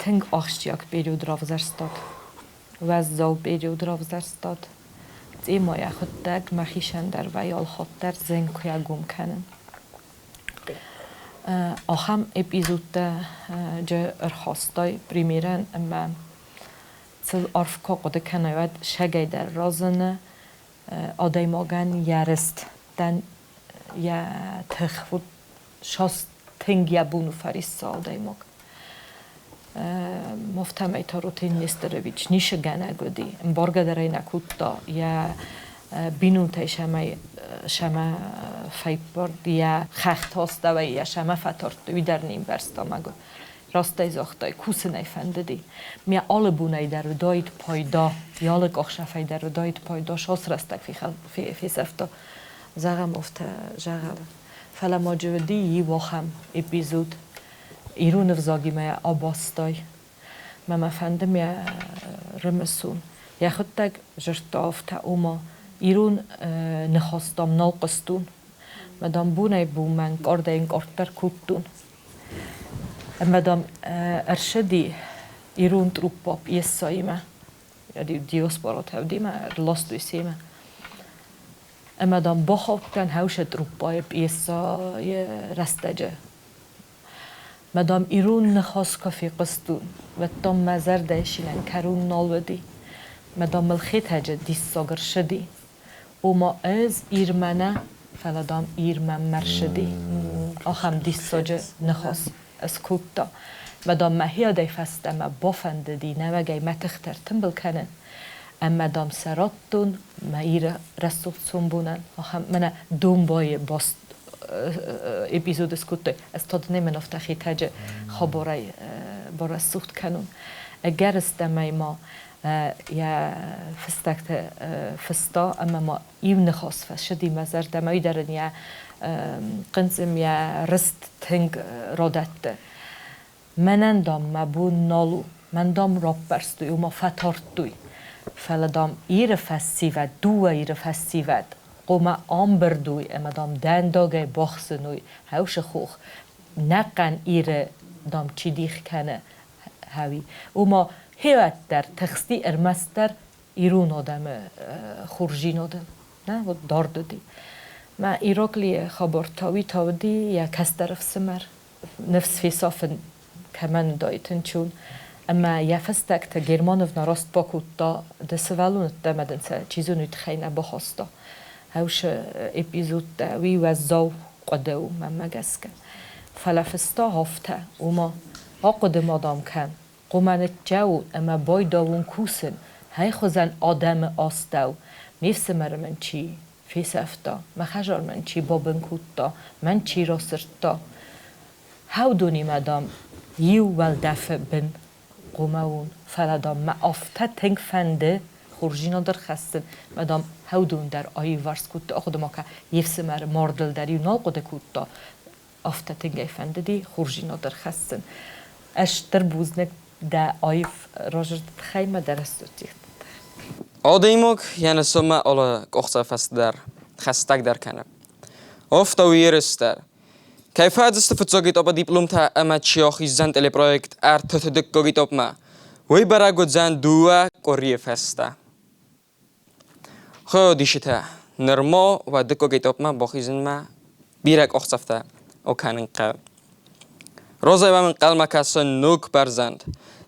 F: Тынг ахсджиаг период равзӕрстат. Уӕззау период равзӕрстат. Цъима йӕхуыдтӕг мӕхицӕн дӕр вӕййы алхатт дӕр зын куы ӕгом кӕнын. Ахӕм эпизодтӕ ӕрхастай премьерӕн ӕмӕ цыл арф куы хъуыды кӕнай, уӕд сӕгӕй дӕр разыны адӕймагӕн йӕ рыст, йӕ тых саст тынг йӕ бон у фӕрисса адӕймаг. Афтӕмӕй та Рутен Нестерович ницы гӕнӕг уыди, ӕмбаргӕ дӕр ӕй нӕ кодта, йӕ бинонтӕй сӕмӕ сӕмӕ фӕиппӕрд, йӕ хӕхты астӕуӕй йӕ сӕмӕ фӕтардтой, уый дӕр не мбӕрста мӕгуыр. Растӕй загътай, кусын ӕй фӕндыди. Мӕ алы бонӕй дӕр уыдаид пайда, йӕ алы къахсӕфӕй дӕр уыдаид пайда, сас рӕстӕг фесӕфта. Зӕгъӕм, афтӕ зӕгъӕм. Фӕлӕ ма джы уыди иу ахӕм эпизод. Ирон ӕвзагимӕ абастай. Мӕ мӕ фӕнды мӕ рымысон. Йӕхуыдтӕг зырдта афтӕ, ома ирон ныхӕстӕм нал хъуыстон. Мӕ дам бонӕй-бонмӕ ӕнкъардӕй-ӕнкъарддӕр кодтон. Ӕмӕ дам ӕрсыди ирон труппа пьесӕимӕ, диаспоратӕвдимӕ, ӕрластой семӕ. Ӕмӕ дам бахаудтӕн хӕусы труппайы пьесӕйы рӕстӕджы. Мӕ дам ирон ныхас куы фехъуыстон, уӕд дам мӕ зӕрдӕйы синӕн кӕрон нал уыди. Мӕ дам мыл Хетӕджы диссаг ӕрсыди. Ома ӕз Ирмӕ нӕ, фӕлӕ дам Ирмӕ мӕ рсыди. Ахӕм диссаджы ныхас скодта. Мӕ дам мӕхиадӕй фӕстӕмӕ бафӕндыди нӕуӕгӕй мӕ тыхтӕ ӕртымбыл кӕнын. Ӕмӕ дам сӕ радтон мӕ Иры рӕсугъд сомбонӕн. Ахӕм мӕнӕ домбайы баст эпизод скодтой. Ӕз та дын мӕн афтӕ Хетӕджы хабарӕй барӕсугъд кӕнон. Ӕгӕрыстӕмӕй ма йӕ фыстӕгты фыста ӕмӕ ма иу ныхас фӕцыди мӕ зӕрдӕмӕ, уый дӕр ын йӕ хъынцъым, йӕ рыст тынг радӕтты. Мӕнӕн, дам, мӕ бон нал у, мӕн, дам, раппӕрстой, ома фӕтардтой. Фӕлӕ, дам, Иры фӕсивӕд, дыууӕ Иры фӕсивӕд хъуамӕ ӕмбырд уой ӕмӕ, дам, дӕндагӕй бахсыной Хӕусы хох, нӕхъӕн Иры, дам, чи дих кӕны, хӕуи. Ома хеуӕддӕр тыхсти ӕрмӕстдӕр ирон адӕмы хорздзинадыл. Нӕ, вот дард уыди. Мӕ Ираклийы хабар та уый та уыди йӕ кӕстӕр ӕфсымӕр. Ныфс фесафын кӕмӕн уыдаид тынчун. Ӕмӕ йӕ фӕстӕгтӕ Германовна раст бакодта, ды сывӕллон уыдтӕ ӕмӕ дын сӕ чи зоны уый тыххӕй нӕ бахаста. Хӕусы эпизодтӕ уый уӕззау хъуыды у, мӕнмӕ гӕсгӕ. Фӕлӕ фыста афтӕ, ома ахъуыды ма дам кӕн, хъуамӕ ныччӕуон ӕмӕ байдауон кусын, хӕй хуызӕн адӕмы астӕу, ме фсымӕры мын чи фесӕфта, мӕ хӕдзар мын чи бабын кодта, мӕн чи расырдта. Хӕудонимӕ, дам, иу уӕлдӕфы бын хъуамӕ уон, фӕлӕ, дам, мӕ афтӕ тынг фӕнды хорздзинад ӕрхӕссын, мӕ, дам, хӕудон дӕр аиуварс кодта, ахъуыды ма кӕ, йе фсымӕры мардыл дӕр-иу нал хъуыды кодта, афтӕ тынг ӕй фӕндыди хорздзинад ӕрхӕссын. Ӕз стыр бузныг дӕ аив разырды тыххӕй мӕ дӕ рӕсугъд
A: Адӕймаг йӕ нысанмӕ алы къахдзӕф дӕр хӕстӕгдӕр кӕны. Афтӕ у ерыс дӕр. Кӕй фӕдзысты фыццаг этапы дипломтӕ ӕмӕ чи ахиздзӕн телепроект ӕртыты дыккаг этапмӕ, уый бӕрӕг уыдзӕн дыууӕ къуырийы фӕстӕ. Хъуыдисытӕ нырма уӕ дыккаг этапмӕ бахизынмӕ бирӕ къахдзӕфтӕ акӕнын хъӕуы. Розӕ уӕм ӕнхъӕлмӕ кӕсы ног бӕрзӕнд.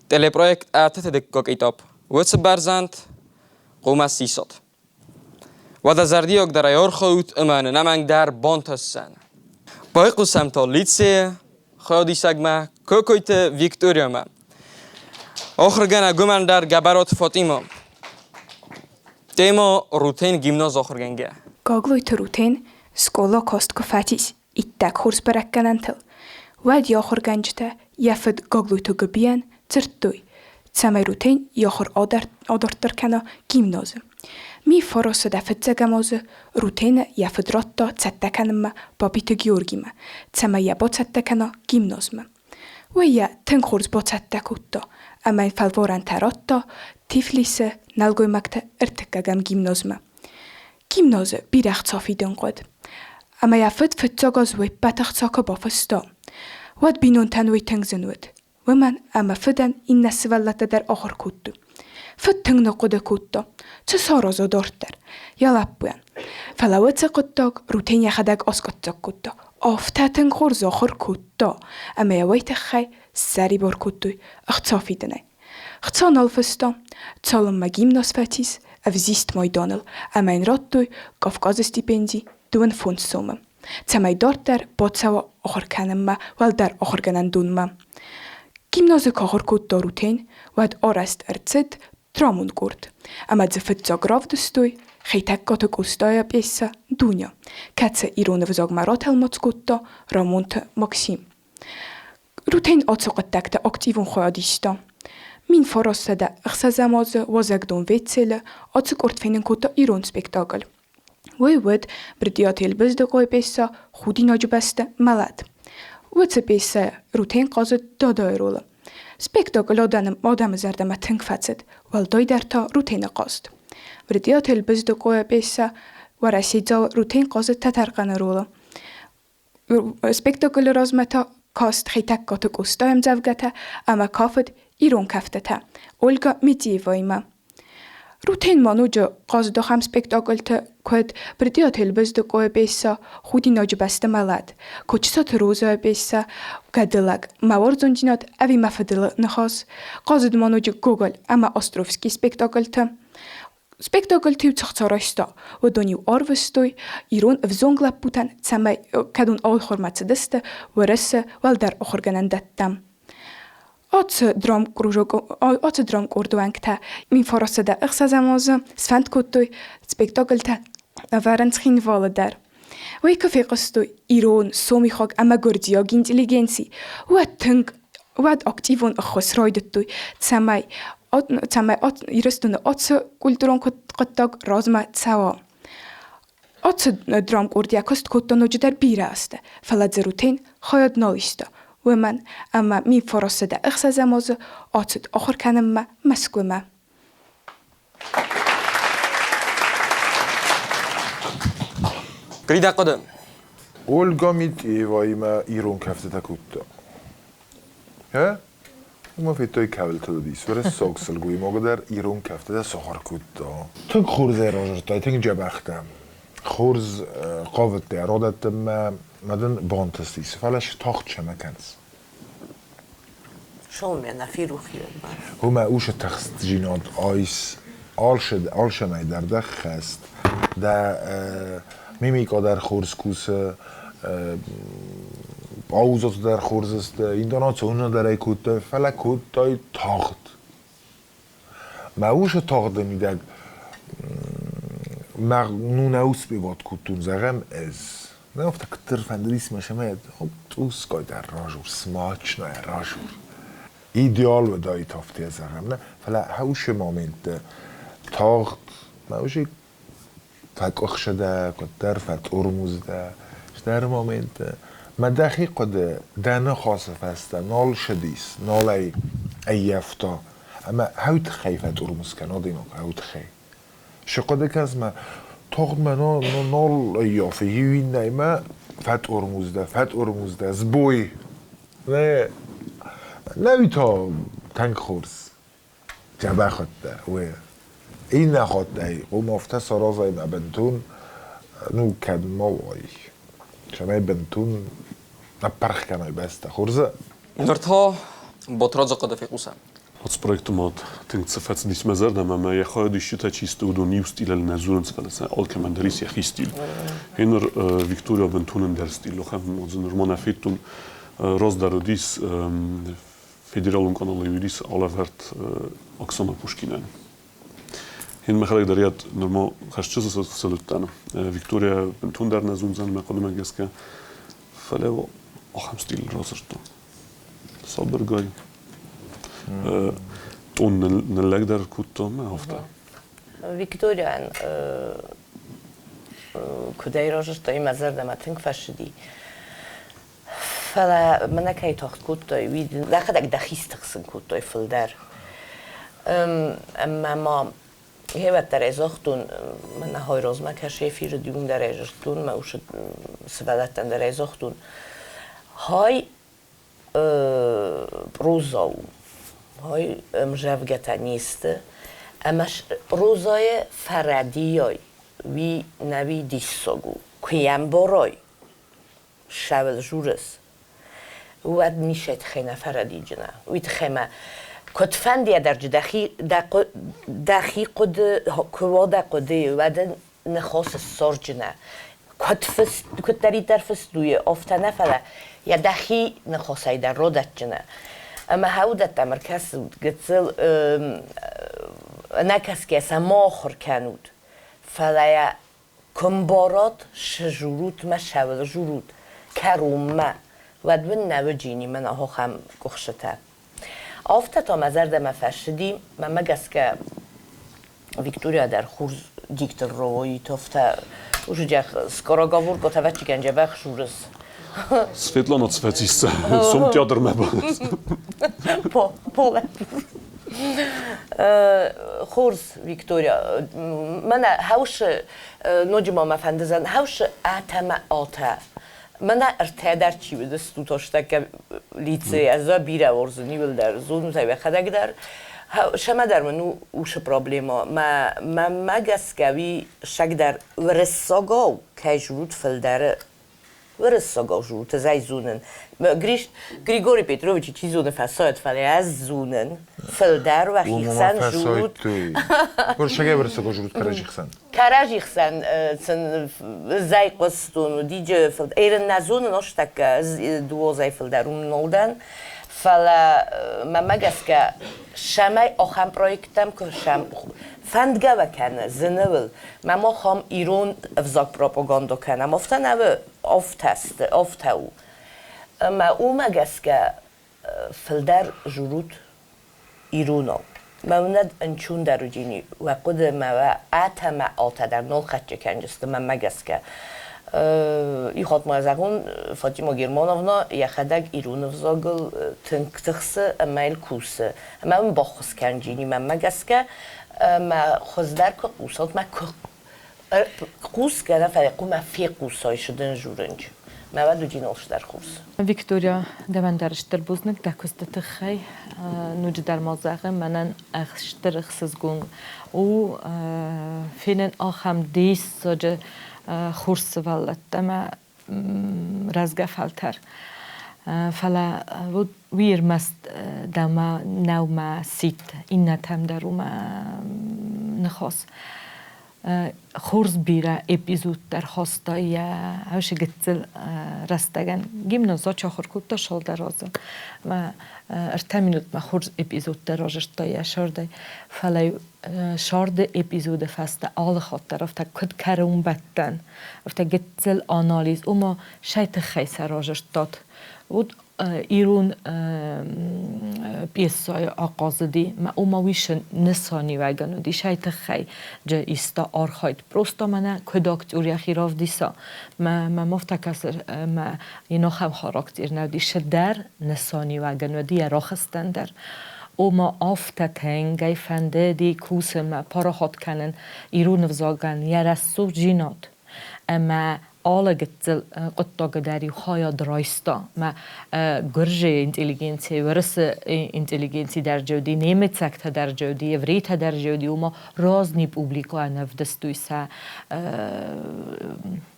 A: Телепроект ӕртыты дыккаг этап. Уыцы бӕрзӕнд хъуамӕ сисат. Уӕдӕ зӕрдиагдӕрӕй архайут ӕмӕ нын ӕнӕмӕнгдӕр бантысдзӕн. Байхъусӕм та лицейы хайадисӕгмӕ Кокойты Викториямӕ. Ахуыргӕнӕг уымӕн дӕр Гӕбӕраты Фатимӕ. Тема Рутен гимназ ахуыргӕнгӕ.
G: Гаглойты Рутен скъола каст куы фӕцис иттӕг хорз бӕрӕггӕнӕнтыл, уӕд йӕ ахуыргӕнджытӕ йӕ фыд Гаглойты Гыбийӕн дзырдтой, цӕмӕй Рутен йӕ ахуыр адарддӕр кӕна гимназы. Ми фарасыдӕ фыццӕгӕм азы Рутены йӕ фыд радта цӕттӕ кӕнынмӕ Бабиты Георгимӕ, цӕмӕй йӕ бацӕттӕ кӕна гимназмӕ. Уый йӕ тынг хорз бацӕттӕ кодта ӕмӕ йын фӕлварӕнтӕ радта Тифлисы нӕлгоймӕгты ӕртыккӕгӕм гимназмӕ. Гимназы бирӕ хца фидын хъуыд. Ӕмӕ йӕ фыд фыццаг аз уе ппӕт ӕхца куы бафыста, уӕд бинонтӕн уый тынг зын уыд, уымӕн ӕмӕ фыдӕн иннӕ сывӕллӕттӕ дӕр ахуыр кодтой. Фыд тынг ныхъхъуыды кодта, цы сараза дарддӕр йӕ лӕппуйӕн. Фӕлӕ уыцы хъуыддаг Рутен йӕхӕдӕг аскъуыддзаг кодта. Афтӕ тынг хорз ахуыр кодта, ӕмӕ йӕ уый тыххӕй ссӕрибар кодтой ӕхца фидынӕй. Хца нал фыста, цалынмӕ гимназ фӕцис ӕвзист майданыл ӕмӕ йын радтой Кавказы стипенди 25 сомы, цӕмӕй дарддӕр бацӕуа ахуыр кӕнынмӕ уӕлдӕр ахуыргӕнӕндонмӕ. Гимназы куы ахуыр кодта Рутен, уӕд арӕзт ӕрцыд драмон къорд ӕмӕ дзы фыццаг равдыстой Хетӕгкаты Къостайы пьесӕ «Дуня», кӕцы ирон ӕвзагмӕ ратӕлмац кодта Рӕмонты Максим. Рутен ацы хъуыддӕгты активон хайад иста. 1906 азы уазӕгдон Ветцелы ацы къорд фенын кодта ирон спектакль. Уый уыд Брытъиаты Елбыздыхъойы пьесӕ «Худинаджы бӕсты мӕлӕт». Уыцы пьесӕйы Рутен хъазыд Додойы ролы. Спектакль адӕмы зӕрдӕмӕ тынг фӕцыд, уӕлдайдӕр та Рутены хъазт. Брытъиаты Елбыздыхъойы пьесӕ «Уӕрӕседзау» Рутен хъазыд Тӕтӕрхъаны ролы. Спектаклы размӕ та каст Хетӕгкаты Къостайы ӕмдзӕвгӕтӕ ӕмӕ кафыд ирон кӕфтытӕ Ольга Митиеваимӕ. Рутен ма ноджы хъазыд ахӕм спектакльты, куыд Брытъиаты Елбыздыхъойы пьесӕ «Худинаджы бӕсты мӕлӕт», Кочысаты Розӕйы пьесӕ «Гӕдылӕг», «Мӕ уарзондзинад ӕви мӕ фыдылы ныхас», хъазыд ма ноджы Гоголь ӕмӕ Островскийы спектакльты. Спектакльты-иу цы райста, уыдон-иу арвыстой ирон ӕвзонг лӕппутӕн, цӕмӕй кӕдон ахуырмӕ цыдысты Уӕрӕсе уӕлдӕр ахуыргӕнӕндӕттӕм. Ацы драмкъорды уӕнгтӕ 1906 азы сфӕнд кодтой спектакльтӕ ӕвӕрын Цхинвалы дӕр. Уый куы фехъуыстой ирон, сомихаг ӕмӕ гуырдзиаг интеллигенци, уӕд тынг уӕд активон ӕххуыс райдыдтой, цӕмӕй Ирыстоны ацы культурон хъуыддаг размӕ цӕуа. Ацы драмкъорд йӕ куыст кодта ноджыдӕр бирӕ азты, фӕлӕ дзы Рутен хайад нал иста, уымӕн ӕмӕ 1906 азы ацыд ахуыр кӕнынмӕ Мӕскуымӕ.
A: Грида хъуыды.
C: Ольга Митъееваимӕ ирон кӕфтытӕ кодта. Хӕ? Уымӕ федтой кӕуылты уыдис. Уырыссаг сылгоймаг дӕр ирон кӕфтытӕ сахуыр кодта. Тынг хорзӕй разырдтай, тынг дзӕбӕхтӕ. Хорз хъавыдтӕ радӕттынмӕ, мӕ дын бантыстис, фӕлӕ тагъд цӕмӕ кӕныс?
D: Сомӕ нӕ ферох ма.
C: Уымӕ усы тыхстдзинад айс алцӕмӕй дӕр дӕ ххӕст. Дӕ мимикъа дӕр хорз кусы, паузӕтӕ дӕр хорз сты, интонацион дӕр ӕй кодтай, фӕлӕ кодтай тагъд. Мӕ усы тагъды мидӕг мӕ ну нӕ успевать кодтон, зӕгъӕм, ӕз. Нӕ афтӕ куыддӕр фӕндыдис мӕ сӕмӕ цъусгай дӕр разур, смачная разур. Идеал уыдаид афтӕ зӕгъӕм, нӕ, фӕлӕ хӕусы моментты тагъд мӕ усы фӕкъуыхсы дӕ, куыддӕр фӕтъурмуз дӕ, стӕр моменты мӕ дӕхи хъуыды дӕ ныхасы фӕстӕ нал сыдис, нал ӕй ӕййӕфта. Ӕмӕ хӕу тыххӕй фӕтъурмуз кӕн адӕймаг, хӕу тыххӕй. Шы хъуыды кӕс мӕ тагъд мӕ нал ӕййафы, иу иннӕимӕ фӕтъурмуз дӕ, фӕтъурмуз дӕ, сбой. Нӕ, нӕ уый та тынг хорз. Дзӕбӕх уыдтӕ, уый. Иннӕ хаттӕй, ома афтӕ саразай мӕ бынтон, ну, кӕд ма уай, цӕмӕй бынтон ныппырх кӕной бӕстӕ. Хорз?
A: Ныр та Батрадзы хъуыды фехъусӕм.
E: Ацы проекты ма тынг цы фӕцыдис мӕ зӕрдӕмӕ, ӕмӕ йӕ хайадисджытӕ чи сты, уыдон иу стилӕн нӕ дзурынц, фӕлӕ сӕ алкӕмӕн дӕр ис йӕхи стиль. Гъеныр Виктория бынтон ӕндӕр стиль, ахӕм дзы нырма нӕ федтон. Раздӕр уыдис федералон къаналы уыдис алӕвӕрд Оксана Пушкинӕн. Ин мӕхӕдӕг дӕр йӕ нырма хӕсджы цӕлыдтӕн. Виктория бынтон дӕр нӕ зондзӕн мӕ хъуыдымӕ гӕсгӕ, фӕлӕ ахӕм стиль радзырдта. Сабыргай. Тон ныллӕгдӕр кодта мӕ афтӕ.
D: Викторияйӕн куыдӕй разырдта, мӕ зӕрдӕмӕ тынг фӕцыди. Фӕлӕ мӕнӕ кӕй тагъд кодтой, уый дӕхӕдӕг дӕхи стыхсын кодтой фылдӕр. Ӕмӕ ма гъевӕддӕр ӕй загътон, мӕнӕ хайразмӕ кӕсы эфиры дюн дӕр ӕй зыдтон, мӕ усы сывӕллӕттӕн дӕр ӕй загътон. Хай проза у, хай ӕмзӕвгӕтӕ не сты, ӕмӕ прозӕйы фӕрӕдийай, уый нӕуи диссаг у. Куы йӕм барай, ссӕуыл журыс, уӕд ницӕй тыххӕй нӕ фӕрӕдиджынӕ. Уый тыххӕй мӕ куыдфӕндыйӕ дӕр дӕхи хъуыды куы уа дӕ хъуыдыйы, уӕд ын ныхасы ссарджынӕ. Куыд фыст, куыддӕриддӕр фыст у, афтӕ нӕ, фӕлӕ йӕ дӕхи ныхасӕй дӕр родӕтджынӕ. Ӕмӕ уыдӕттӕм ӕркӕсут, гыццыл ӕнӕкӕсгӕ сӕ ма ахуыр кӕнут, фӕлӕ йӕ Куы мбарат, шы журут мӕ шӕуыл журут кӕронмӕ, уӕд уын нӕ уыджини мӕн ахӕм къуыхсытӕ. Афтӕ та мӕ зӕрдӕмӕ фӕцыди, мӕнмӕ гӕсгӕ Виктория дӕр хорз диктор роит, афтӕ ужыдях скороговорка тавӕччигӕн дзӕбӕх журыс.
E: Светлана цфӕцис сом театрмӕ
D: По, поле. Хорз, Виктория. Мӕнӕ хӕусы, ноджы ма мӕ фӕндызӕн, хӕусы ӕтӕ мӕ атӕ. Мӕнӕ ӕртӕ дӕр чи уыдыстут ӕстӕккӕ лицейы, ӕз бирӕ уарзын иуылдӕр, зонут ӕй уӕхӕдӕг дӕр. Сӕмӕ дӕр мын у уыцы проблемӕ. Мӕ, мӕнмӕ гӕсгӕ уый сӕгдӕр уырыссагау кӕй журут фылдӕры уырыссагау журут, ӕз ӕй зонын. Гриш, Григорий Петрович чи зоны фӕсайд, фӕлӕ ӕз зонын. Фылдӕр уӕхи хсӕн журут.
C: Уырыссагӕй уырыссагау журут кӕрӕдзи хсӕн.
D: Кӕрӕдзи хсӕн сын зӕй хъуыстон, уыдиджы фылдӕр. Эрын нӕ зонын ӕстӕккӕ, ӕз дуозӕй фылдӕр уым нал дӕн. Фӕлӕ мӕнмӕ гӕсгӕ, цӕмӕй ахӕм проекттӕм куы сӕм фӕндгӕ уӕ кӕны, зыныл, мӕм ахӕм ирон ӕвзаг пропаганда кӕнӕм, афтӕ нӕ афтӕ сты, афтӕ у. Ӕмӕ уымӕ гӕсгӕ фылдӕр журут иронау. Мӕ уынӕд ӕнчундӕр уыдини, уӕ хъуыды мӕ уӕ ӕтӕ мӕ алтӕ дӕр нал хӕццӕ кӕнджысты мӕнмӕ гӕсгӕ. Иу хатт ма зӕгъон, Фатима Германовна йӕхӕдӕг ирон ӕвзагыл тынг тыхсы ӕмӕ йыл кусы. Ӕмӕ уын баххуыс кӕнджини мӕнмӕ гӕсгӕ. Ӕмӕ хуыздӕр куы хъусат, мӕ куы хъусгӕ нӕ, фӕлӕ хъуамӕ фехъусай сыдын журынч. Мӕ уӕд уыди нозтдӕр хус.
F: Виктория, дӕуӕн дӕр стыр бузныг дӕ куысты тыххӕй. Ноджыдӕр ма зӕгъын, мӕнӕн стыр ӕхсызгон у фенын ахӕм диссаджы хорз сывӕллӕттӕ ӕмӕ рӕзгӕ фӕлтӕр. Фӕлӕ уый ӕрмӕст дӕумӕ нӕу мӕ сидт, иннӕтӕм дӕр у мӕ ныхас. Хорз бирӕ эпизодтӕ рхаста йӕ ӕвшы гыццыл рӕстӕгӕн. Гимназы ахуыр кодта цалдӕр азы. Мӕ ӕртӕ минутмӕ хорз эпизодтӕ разырдта йӕ сӕрдӕй. Фӕлӕ сӕрды эпизоды фӕстӕ алы хатт дӕр афтӕ куыд кӕронбӕттӕн, афтӕ гыццыл анализ, ома сӕ тыххӕй сӕ разырдтат. Вот ирон пьесӕйы ахъазыди, ома уый нысаниуӕгӕн уыди, сӕ тыххӕй иста архайд. Просто мӕнӕ куыд актер йӕхи равдиса, мӕ мӕм афтӕ кӕсы, мӕ йын ахӕм характер нӕ уыди, дӕр нысаниуӕгӕн уыди йӕ рахызтӕн дӕр. Ома афтӕ тынгӕй фӕндыди кусынмӕ, парахат кӕнын ирон ӕвзагӕн йӕ рӕсугъддзинад ӕмӕ алы гыццыл хъуыддагы дӕр-иу хайад райста. Мӕ гуырдзыйы интеллигенци, уырысы интеллигенци дӕр джеуди, немыцӕгтӕ дӕр джеуди, еврейтӕ дӕр джеуди, ома разни публику ӕнӕвдыстой сӕ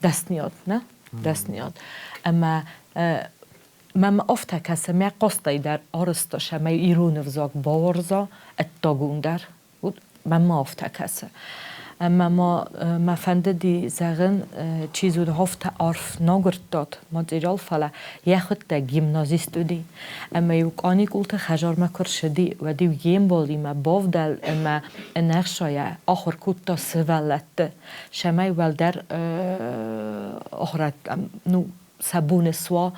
F: дӕсныйад, нӕ? Дӕсныйад. Ӕмӕ мӕм афтӕ кӕсы, мӕ хъостӕй дӕр арызта, цӕмӕй ирон ӕвзаг бауарза ӕддагон дӕр. Мӕм афтӕ кӕсы. Ӕмӕ ма мӕ фӕндыди зӕгъын, чи зоны, афтӕ арф нагуырдтат материал, фӕлӕ йӕхуыдтӕг гимназист уыди. Ӕмӕ-иу каникулты хӕдзармӕ куы рцыди, уӕд-иу йе мбалимӕ бавдӕл ӕмӕ ӕнӕхсайӕ ахуыр кодта сывӕллӕтты, цӕмӕй уӕлдӕр ахуырад, ну, сӕ боны суа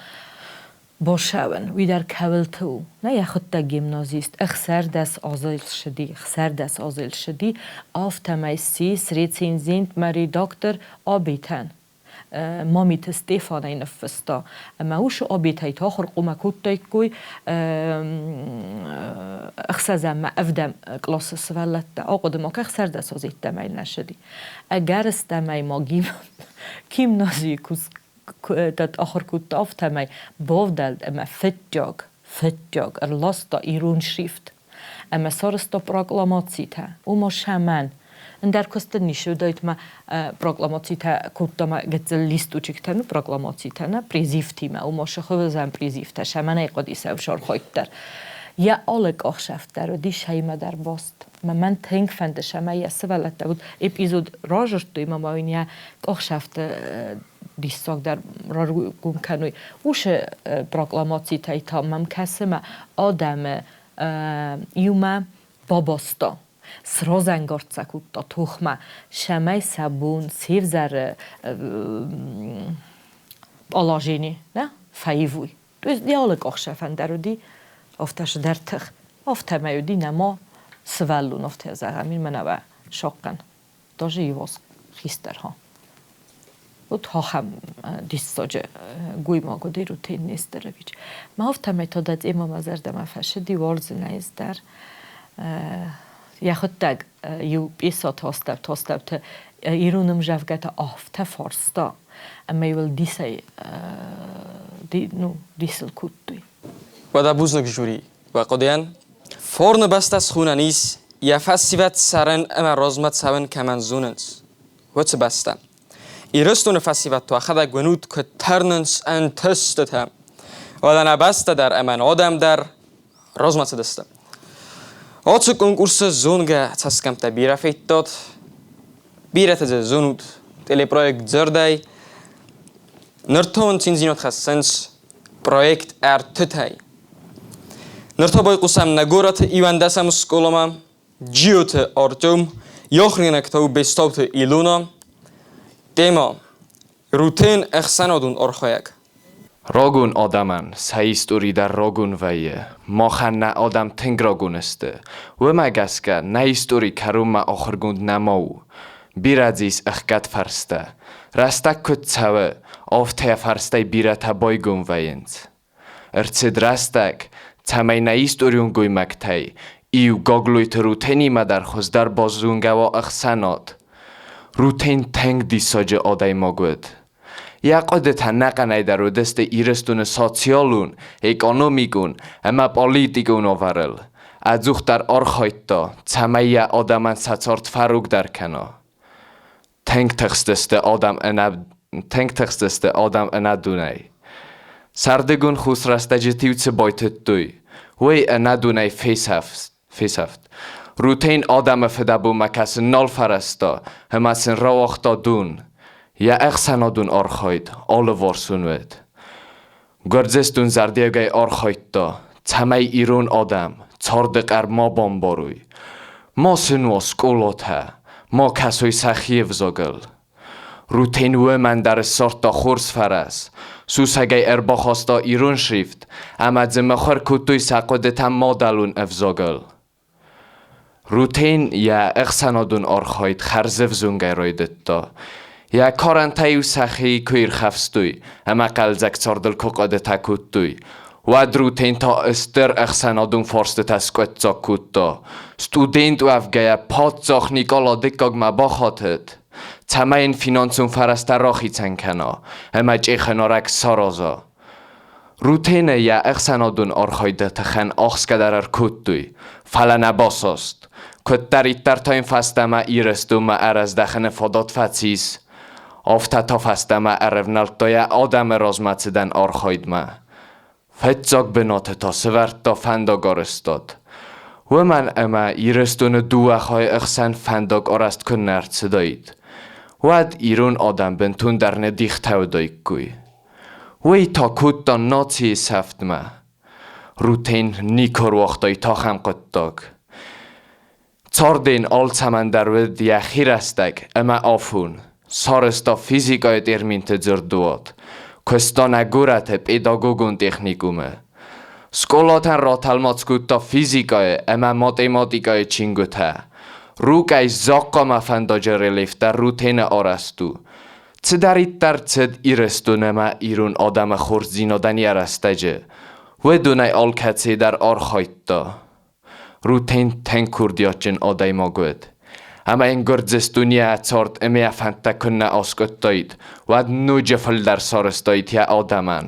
F: Бошӕуӕн, уый дӕр кӕуылты у. Нӕ йӕхуыдтӕг гимназист 16 азы ссыди, 16 азы ссыди, афтӕмӕй ссис рецензент мӕ редактор Абетӕн. Мамиты Стефанӕй ныффыста. Ӕмӕ уыцы Абетӕй та ахуырхъомӕ кодтаиккой ӕхсӕзӕм ӕмӕ ӕвдӕм къласы сывӕллӕттӕ. Ахъуыды ма кӕ, 16 азы йеддӕмӕ нӕ ссыди. Ӕгӕрыстӕмӕй ма гимназийы ахуыр кодта, афтӕмӕй бавдӕлд ӕмӕ фыццаг, фыццаг ӕрласта ирон шрифт ӕмӕ сарӕзта прокламацитӕ. Ома цӕмӕн? Ӕндӕр куысты ницы уыдаид ма прокламацитӕ кодта ма гыццыл листочектӕ, ну прокламацитӕ, нӕ призывтимӕ, ома сыхы призывтӕ, цӕмӕн ӕй хъуыди сӕ ӕфсархайд дӕр. Йӕ алы къахсӕфт дӕр уыди сӕимӕ дӕр баст. Мӕ мӕн тынг фӕнды, цӕмӕй йӕ сывӕллӕттӕ уыд эпизод разырдтой, ма ма йын йӕ къахсӕфты диссагдӕр раргом кӕной. Уыцы прокламацитӕй та мӕм кӕсы мӕ адӕмы иумӕ бабаста, сразӕнгард сӕ кодта тохмӕ, цӕмӕй сӕ бон се взӕры положени нӕ фӕивой. То есть алы къахсӕфӕн дӕр уыди афтӕ цыдӕр тых. Афтӕмӕй уыди нӕма сывӕллон, афтӕ зӕгъӕм, мӕнӕ сахъхъӕн. Даже его хистӕр ха. Уыд ахӕм диссаджы гоймаг уыди Рутен Нестерович. Мӕ афтӕмӕй та дӕ цъема мӕ зӕрдӕмӕ фӕцыди, уарзын ӕз дӕр. Йӕхуыдтӕг иу пьесӕты астӕу-астӕуты ирон ӕмзӕвгӕтӕ афтӕ фарста, ӕмӕ-иу ыл дисӕй ну, дисыл кодтой.
A: Уӕдӕ бузныг жюри уӕ хъуыдыйӕн. Форны бӕстӕ схонӕн ис, йӕ фӕсивӕд цӕрын ӕмӕ размӕ цӕуын кӕмӕн зонынц, уыцы бӕстӕ. Ирыстоны фӕсивӕд уӕхӕдӕг уынут, куыд тырнынц ӕнтыстытӕ. Уӕдӕ нӕ бӕстӕ дӕр ӕмӕ нӕ адӕм дӕр размӕ цыдысты. Ацы конкурсы зонгӕ цӕсгӕмттӕ бирӕ федтат, бирӕтӕ дзы зонут телепроект Дзырдӕй. Ныр та уын циндзинад хӕссынц проект Ӕртытӕй. Ныр та байхъусӕм нӕ горӕты иуӕндӕсӕм скъоламӕ Джиоты Артем, йӕхгӕнӕг та у Бестауты Илона. Тема Рутен ӕхсӕнадон архайӕг.
J: Рагон адӕмӕн сӕ истори дӕр рагон вӕййы. Махӕн нӕ адӕм тынг рагон сты. Уымӕ гӕсгӕ нӕ истори кӕронмӕ ахуыргонд нӕма у. Бирӕ дзы ис ӕхгӕд фӕрстӕ. Рӕстӕг куыд цӕуы, афтӕ йӕ фӕрстӕй бирӕтӕ байгом вӕййынц. Ӕрцыд рӕстӕг, цӕмӕй нӕ историон гоймӕгтӕй иу Гаглойты Рутенимӕ дӕр хуыздӕр базонгӕ уа ӕхсӕнад. Рутен тынг диссаджы адӕймаг уыд. Йӕ хъуыдытӕ ӕнӕхъӕнӕй дӕр уыдысты Ирыстоны социалон, экономикон ӕмӕ политикон уавӕрыл. Ӕдзухдӕр архайдта, цӕмӕй йӕ адӕмӕн сӕ цард фӕрогдӕр кӕна. Тынг тыхстысты адӕм ӕнӕ тынг тыхстысты адӕм ӕнӕдонӕй. Сӕрдыгон хус рӕстӕджыты-иу цы байтыдтой, уый ӕнӕдонӕй фесӕфт. Рутен адӕмы фыдӕбонмӕ кӕсын нал фӕрӕзта ӕмӕ сын рауагъта дон. Йӕ ӕхсӕнадон архайд алыварсон уыд. Гуырдзыстон зӕрдиагӕй архайдта, цӕмӕй ирон адӕм царды хъӕр ма бамбарой, ма сын уа скъолатӕ, ма кӕсой сӕхи ӕвзагыл. Рутен уымӕн дӕр ссардта хорз фӕрӕз, сусӕгӕй ӕрбахаста ирон шрифт ӕмӕ дзы мыхуыр кодтой сӕ хъуыдытӕ мадӕлон ӕвзагыл. Рутен йӕ ӕхсӕнадон архайд хӕрзӕвзонгӕй райдыдта. Йӕ карӕнтӕ-иу сӕхи куы ирхӕфстой ӕмӕ хъӕлдзӕг цардыл куы хъуыдытӕ кодтой, уӕд Рутен та стыр ӕхсӕнадон фарстытӕ скъуыддзаг кодта. Студент уӕвгӕйӕ паддзах Никъала Дыккагмӕ бахатыд, цӕмӕй йын финансон фӕрӕзтӕ рахицӕн кӕна ӕмӕ чъехӕнарӕг сараза. Рутены йӕ ӕхсӕнадон архайды тыххӕн ахсгӕ дӕр ӕркодтой, фӕлӕ нӕ басаст. Куыддӕриддӕр та йын фӕстӕмӕ Ирыстонмӕ ӕрӕздӕхыны фадат фӕцис, афтӕ та фӕстӕмӕ ӕрӕвнӕлдта йӕ адӕмы размӕцыдӕн архайдмӕ. Фыццаг бынаты та сӕвӕрдта фӕндагарӕзтад. Уымӕн ӕмӕ Ирыстоны дыууӕ хайы ӕхсӕн фӕндаг арӕзт куыннӕ ӕрцыдаид, уӕд ирон адӕм бынтондӕр ныддихтӕ уыдаиккой. Уый та кодта нацийы сӕфтмӕ. Рутен никуы руагъта ахӕм хъуыддаг. Цардӕн алцӕмӕн дӕр уыд йӕхи рӕстӕг ӕмӕ афон. Сарӕзта физикӕйы терминты дзырдуат, куыста нӕ горӕты педагогон техникумы. Скъолатӕн ратӕлмац кодта физикӕйы ӕмӕ математикӕйы чингуытӕ. Рукъӕй Захъхъамӕ фӕндаджы рельеф дӕр Рутены арӕзт у. Цыдӕриддӕр цыд Ирыстон ӕмӕ ирон адӕмы хорздзинадӕн йӕ рӕстӕджы, уыдонӕй алкӕцыйы дӕр архайдта. Рутен тынг курдиатджын адӕймаг уыд. Ӕмӕ йын Гуырдзыстон йӕ цард ӕмӕ йӕ фӕндтӕ куыннӕ аскъуыдтаид, уӕд ноджы фылдӕр сарӕзтаид йӕ адӕмӕн.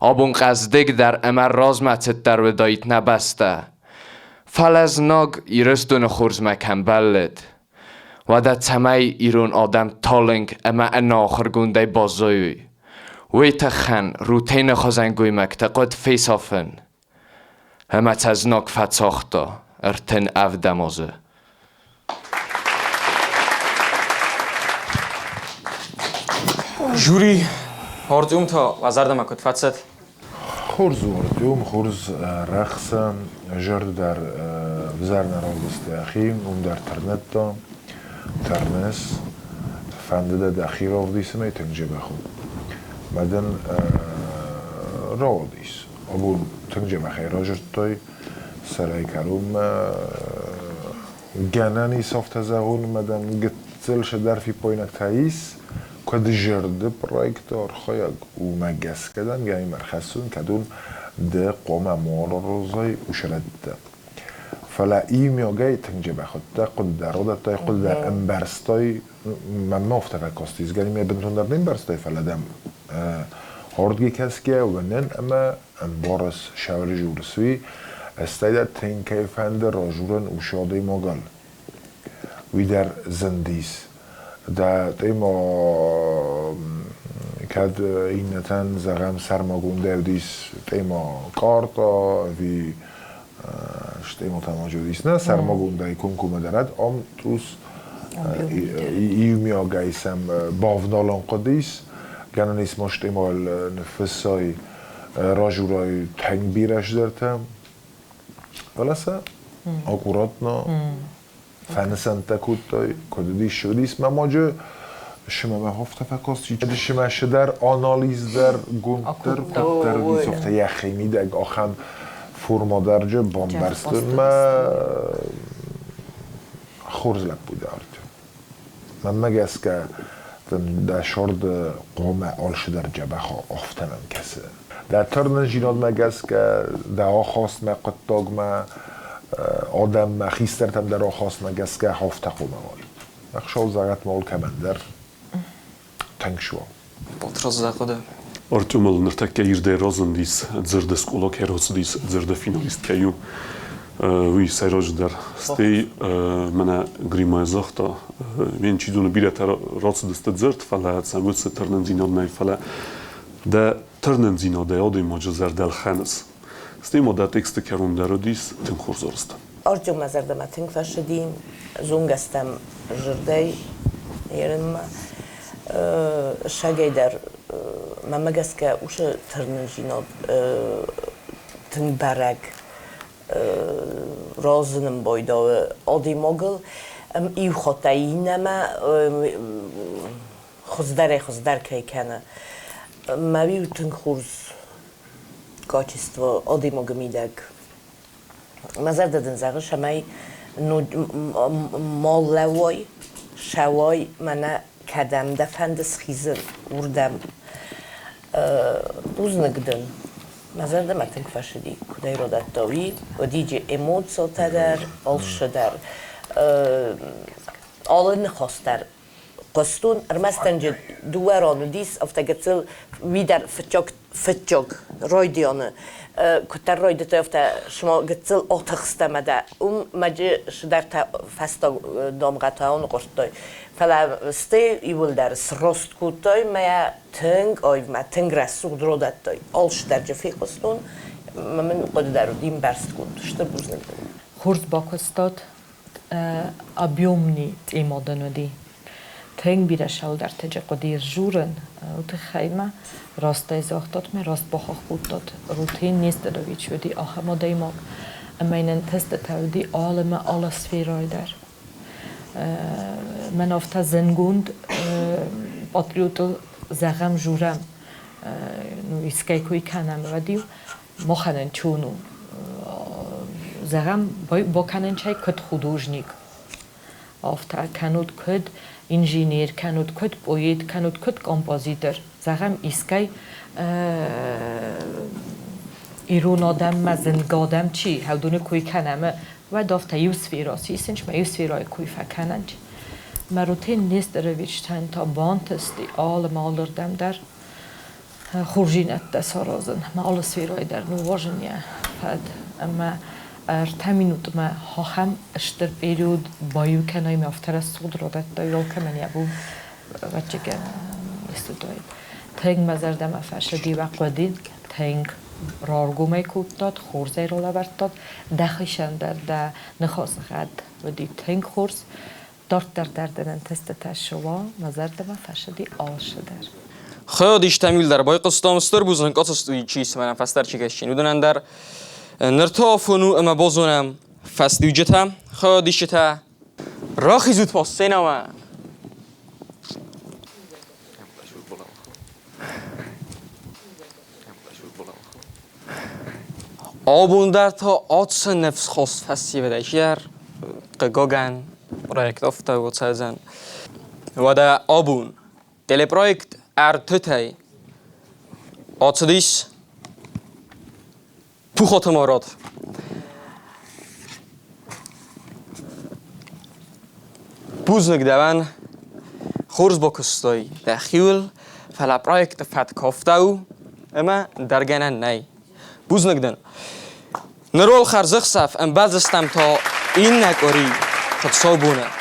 J: Абон хъӕздыгдӕр ӕмӕ размӕцыддӕр уыдаид нӕ бӕстӕ. Фӕлӕ знаг Ирыстоны хорзмӕ кӕм бӕллыд, Уӕдӕ цӕмӕй ирон адӕм талынг ӕмӕ ӕнахуыргондӕй баззайой, уый тыххӕн Рутены хуызӕн гоймӕгтӕ хъуыд фесафын. Ӕмӕ сӕ знаг фӕцагъта 37 азы.
A: Жюри Артем та уӕ зӕрдӕмӕ куыд фӕцыд?
C: Хорз у Артем, хорз рӕхсы, зӕрдӕ дӕр взӕр нӕ равдыста йӕхи, уым дӕр тырныдта, тырныс, фӕнды дӕ дӕхи равдисын, ай тынг дзӕбӕх у. Мӕ дын рауадис. Абон тынг дзӕбӕхӕй разырдтай сӕрӕй кӕронмӕ. Гӕнӕн ис афтӕ зӕгъон, мӕ дӕм гыццыл цыдӕр фиппаинӕгтӕ ис. Куыд зӕрды проекты архайӕг, уымӕ гӕсгӕ дӕм йӕ ӕрхӕссын, кӕд уын ды хъуамӕ ма аразай уыцы. Фӕлӕ иумиагӕй тынг дзӕбӕх уыдтӕ, хъуыды дӕр уыдӕттӕй, хъуыды дӕр ӕмбӕрстай, мӕнмӕ афтӕ фӕкастис, гӕнимӕ бынтондӕр не мбӕрстай, фӕлӕ дӕм ардги кӕсгӕ уынын ӕмӕ ӕмбарыс, сӕвржурыс уый, стӕй дӕ тынг кӕй фӕнды ражурын уыцы адӕймагӕн. Уый дӕр зындис. Дӕ тъемо кӕд иннӕтӕн, зӕгъӕм, сӕрмагондӕй уыдис тъемо къарта ӕви стъемо тамаджы уыдис нӕ, сӕрмагондӕй комкоммӕ дӕр ӕд ам цъус иумиагӕй сӕм бавналын хъуыдис. Гӕнӕн ис ма стъемойыл ныффыссай ражурай тынг бирӕ цыдӕртӕ. Фӕлӕ сӕ аккуратно фӕнысӕнттӕ кодтой, куыд уыдис, уыдис мӕ маджы сымӕ афтӕ фӕкасти, сымӕ дӕр анализ дӕр гонддӕр куыддӕр уыдис, афтӕ йӕхимидӕг ахӕм формадарджы бамбӕрстон мӕ хорз лӕппу дӕ, Артем. Мӕнмӕ гӕсгӕ дӕ сӕрды хъуамӕ алцыдӕр дзӕбӕх афтӕ мӕм кӕсы. Дӕ тырнындзинадмӕ гӕсгӕ, дӕ ахастмӕ, хъуыддагмӕ, адӕммӕ, хистӕртӕм дӕр ахастмӕ гӕсгӕ афтӕ хъуамӕ уай. Ӕхсӕв зӕгъӕт ма алкӕмӕн дӕр тынг суа.
A: Батрадз, дӕ хъуыды?
E: Артемыл ныртӕккӕ ирдӕй разындис, дзырды скъола кӕй рацыдис, дзырды финалист кӕй у, уый сӕйраджыдӕр. Стӕй мӕнӕ Гримӕ загъта, мен чи зоны бирӕтӕ рацыдысты дзырд, фӕлӕ сӕм уыцы тырнындзинад нӕй, фӕлӕ дӕ тырнындзинадӕй адӕймаджы зӕрдӕ ӕлхӕныс. Стӕй ма дӕ тексты кӕрон дӕр уыдис тынг хорз арӕзт.
D: Артем мӕ зӕрдӕмӕ тынг фӕцыди, зонгӕстӕм зырдӕй ерынмӕ. Сагӕй дӕр мӕнмӕ гӕсгӕ уыцы тырнындзинад тынг бӕрӕг разынын байдауы адӕймагыл. Иу хаттӕй иннӕмӕ хуыздӕрӕй-хуыздӕр кӕй кӕны. Мӕ уый тынг хорз качество адӕймагы мидӕг. Мӕ зӕрдӕ дын зӕгъы, цӕмӕй ма лӕууай, сӕуай, мӕнӕ кӕдӕм дӕ фӕнды схизын, уырдӕм. Бузныг дын. Мӕ зӕрдӕмӕ тынг фӕцыди, куыд ӕй радӕтта, уый. Уыди эмоцитӕ дӕр, алцы дӕр. Алы ныхас дӕр хъуыстон, ӕрмӕст ӕнджы дыууӕ ран уыдис, афтӕ гыццыл уый дӕр фыццаг фыццаг райдианы куыддӕр райдыдтой, афтӕ цыма гыццыл атыхст ӕмӕ дӕ уым мӕджы цыдӕртӕ фӕстаг дамгъӕтӕ аныхъуырдтой. Фӕлӕ стӕй иууылдӕр сраст кодтой мӕ тынг аив, мӕ тынг рӕсугъд радӕттой. Алцыдӕр фехъуыстон, мӕ мын хъуыды дӕр уыди ӕмбӕрстгонд. Стыр бузныг дын.
F: Хорз бакуыстат объемный темӕдӕн уыди. Тынг бирӕ сӕлдӕртӕджы хъуыди сжурын, уый тыххӕй ма растӕй загътат мӕ раст бахахх кодтат. Рутен Нестерович уыди ахӕм адӕймаг, ӕмӕ йын ӕнтыстытӕ уыди алы ӕмӕ алы сферӕйы дӕр. Мӕн афтӕ зынгонд патриотыл зӕгъӕм, журӕм, ну, искӕй кой кӕнӕм, уӕд-иу махӕн ӕнцон у. Зӕгъӕм, бакӕнӕн чай куыд художник, афтӕ кӕнут куыд инженер, кӕнут куыд поэт, кӕнут куыд композитор. Зӕгъӕм, искӕй ирон адӕммӕ зынгӕ адӕм чи, хӕдоны кой кӕнӕм, уӕд афтӕ иу сферӕ сисынч, мӕ иу сферӕйы кой фӕкӕнӕнч. Марутен Нестеровичтӕн та бантысти алы ма алырдӕм дӕр хорздзинӕдтӕ саразын, ӕмӕ алы сферӕйы дӕр ныууадзын йӕ фӕд. Ӕмӕ ӕртӕ минутмӕ ахӕм стыр период баиу кӕнай ӕмӕ афтӕ рӕсугъд радӕттай алкӕмӕн йӕ бон ӕвӕццӕгӕн исты уыдаид. Тынг мӕ зӕрдӕмӕ фӕцыди уӕ хъуыди, тынг раргомӕй кодтат, хорзӕй ралӕвӕрдтат, дӕхицӕн дӕр дӕ ныхасы гъӕд уыди тынг хорз. Дарддӕр дӕр дын ӕнтыстытӕ цы уа, мӕ зӕрдӕмӕ фӕцыди алцыдӕр.
A: Хыгъд истӕм дӕр байхъуыстам стыр бузныг ацы студийы чи ис ӕмӕ фӕстӕр чи кӕсджын, уыдонӕн дӕр. Ныр та афон у ӕмӕ базонӕм фӕстиуджытӕ, хыгъдисджытӕ. Рахизут ма сценӕмӕ! Абон дӕр та ацы ныфсхаст фӕсивӕдӕй чидӕр, хъыгагӕн, проект афтӕ у цӕудзӕн. Уӕдӕ абон Телепроект ӕртытӕй ацыдис Пухоты Мурат. Бузныг дӕуӕн, хорз бакуыстай дӕхиуыл, фӕлӕ проекты фӕтк афтӕ у, ӕмӕ ӕндӕр гӕнӕн нӕй. Бузныг дын. Ныр уал хӕрзӕхсӕв, ӕмбӕлдзыстӕм та иннӕ къуыри, хуыцаубоны.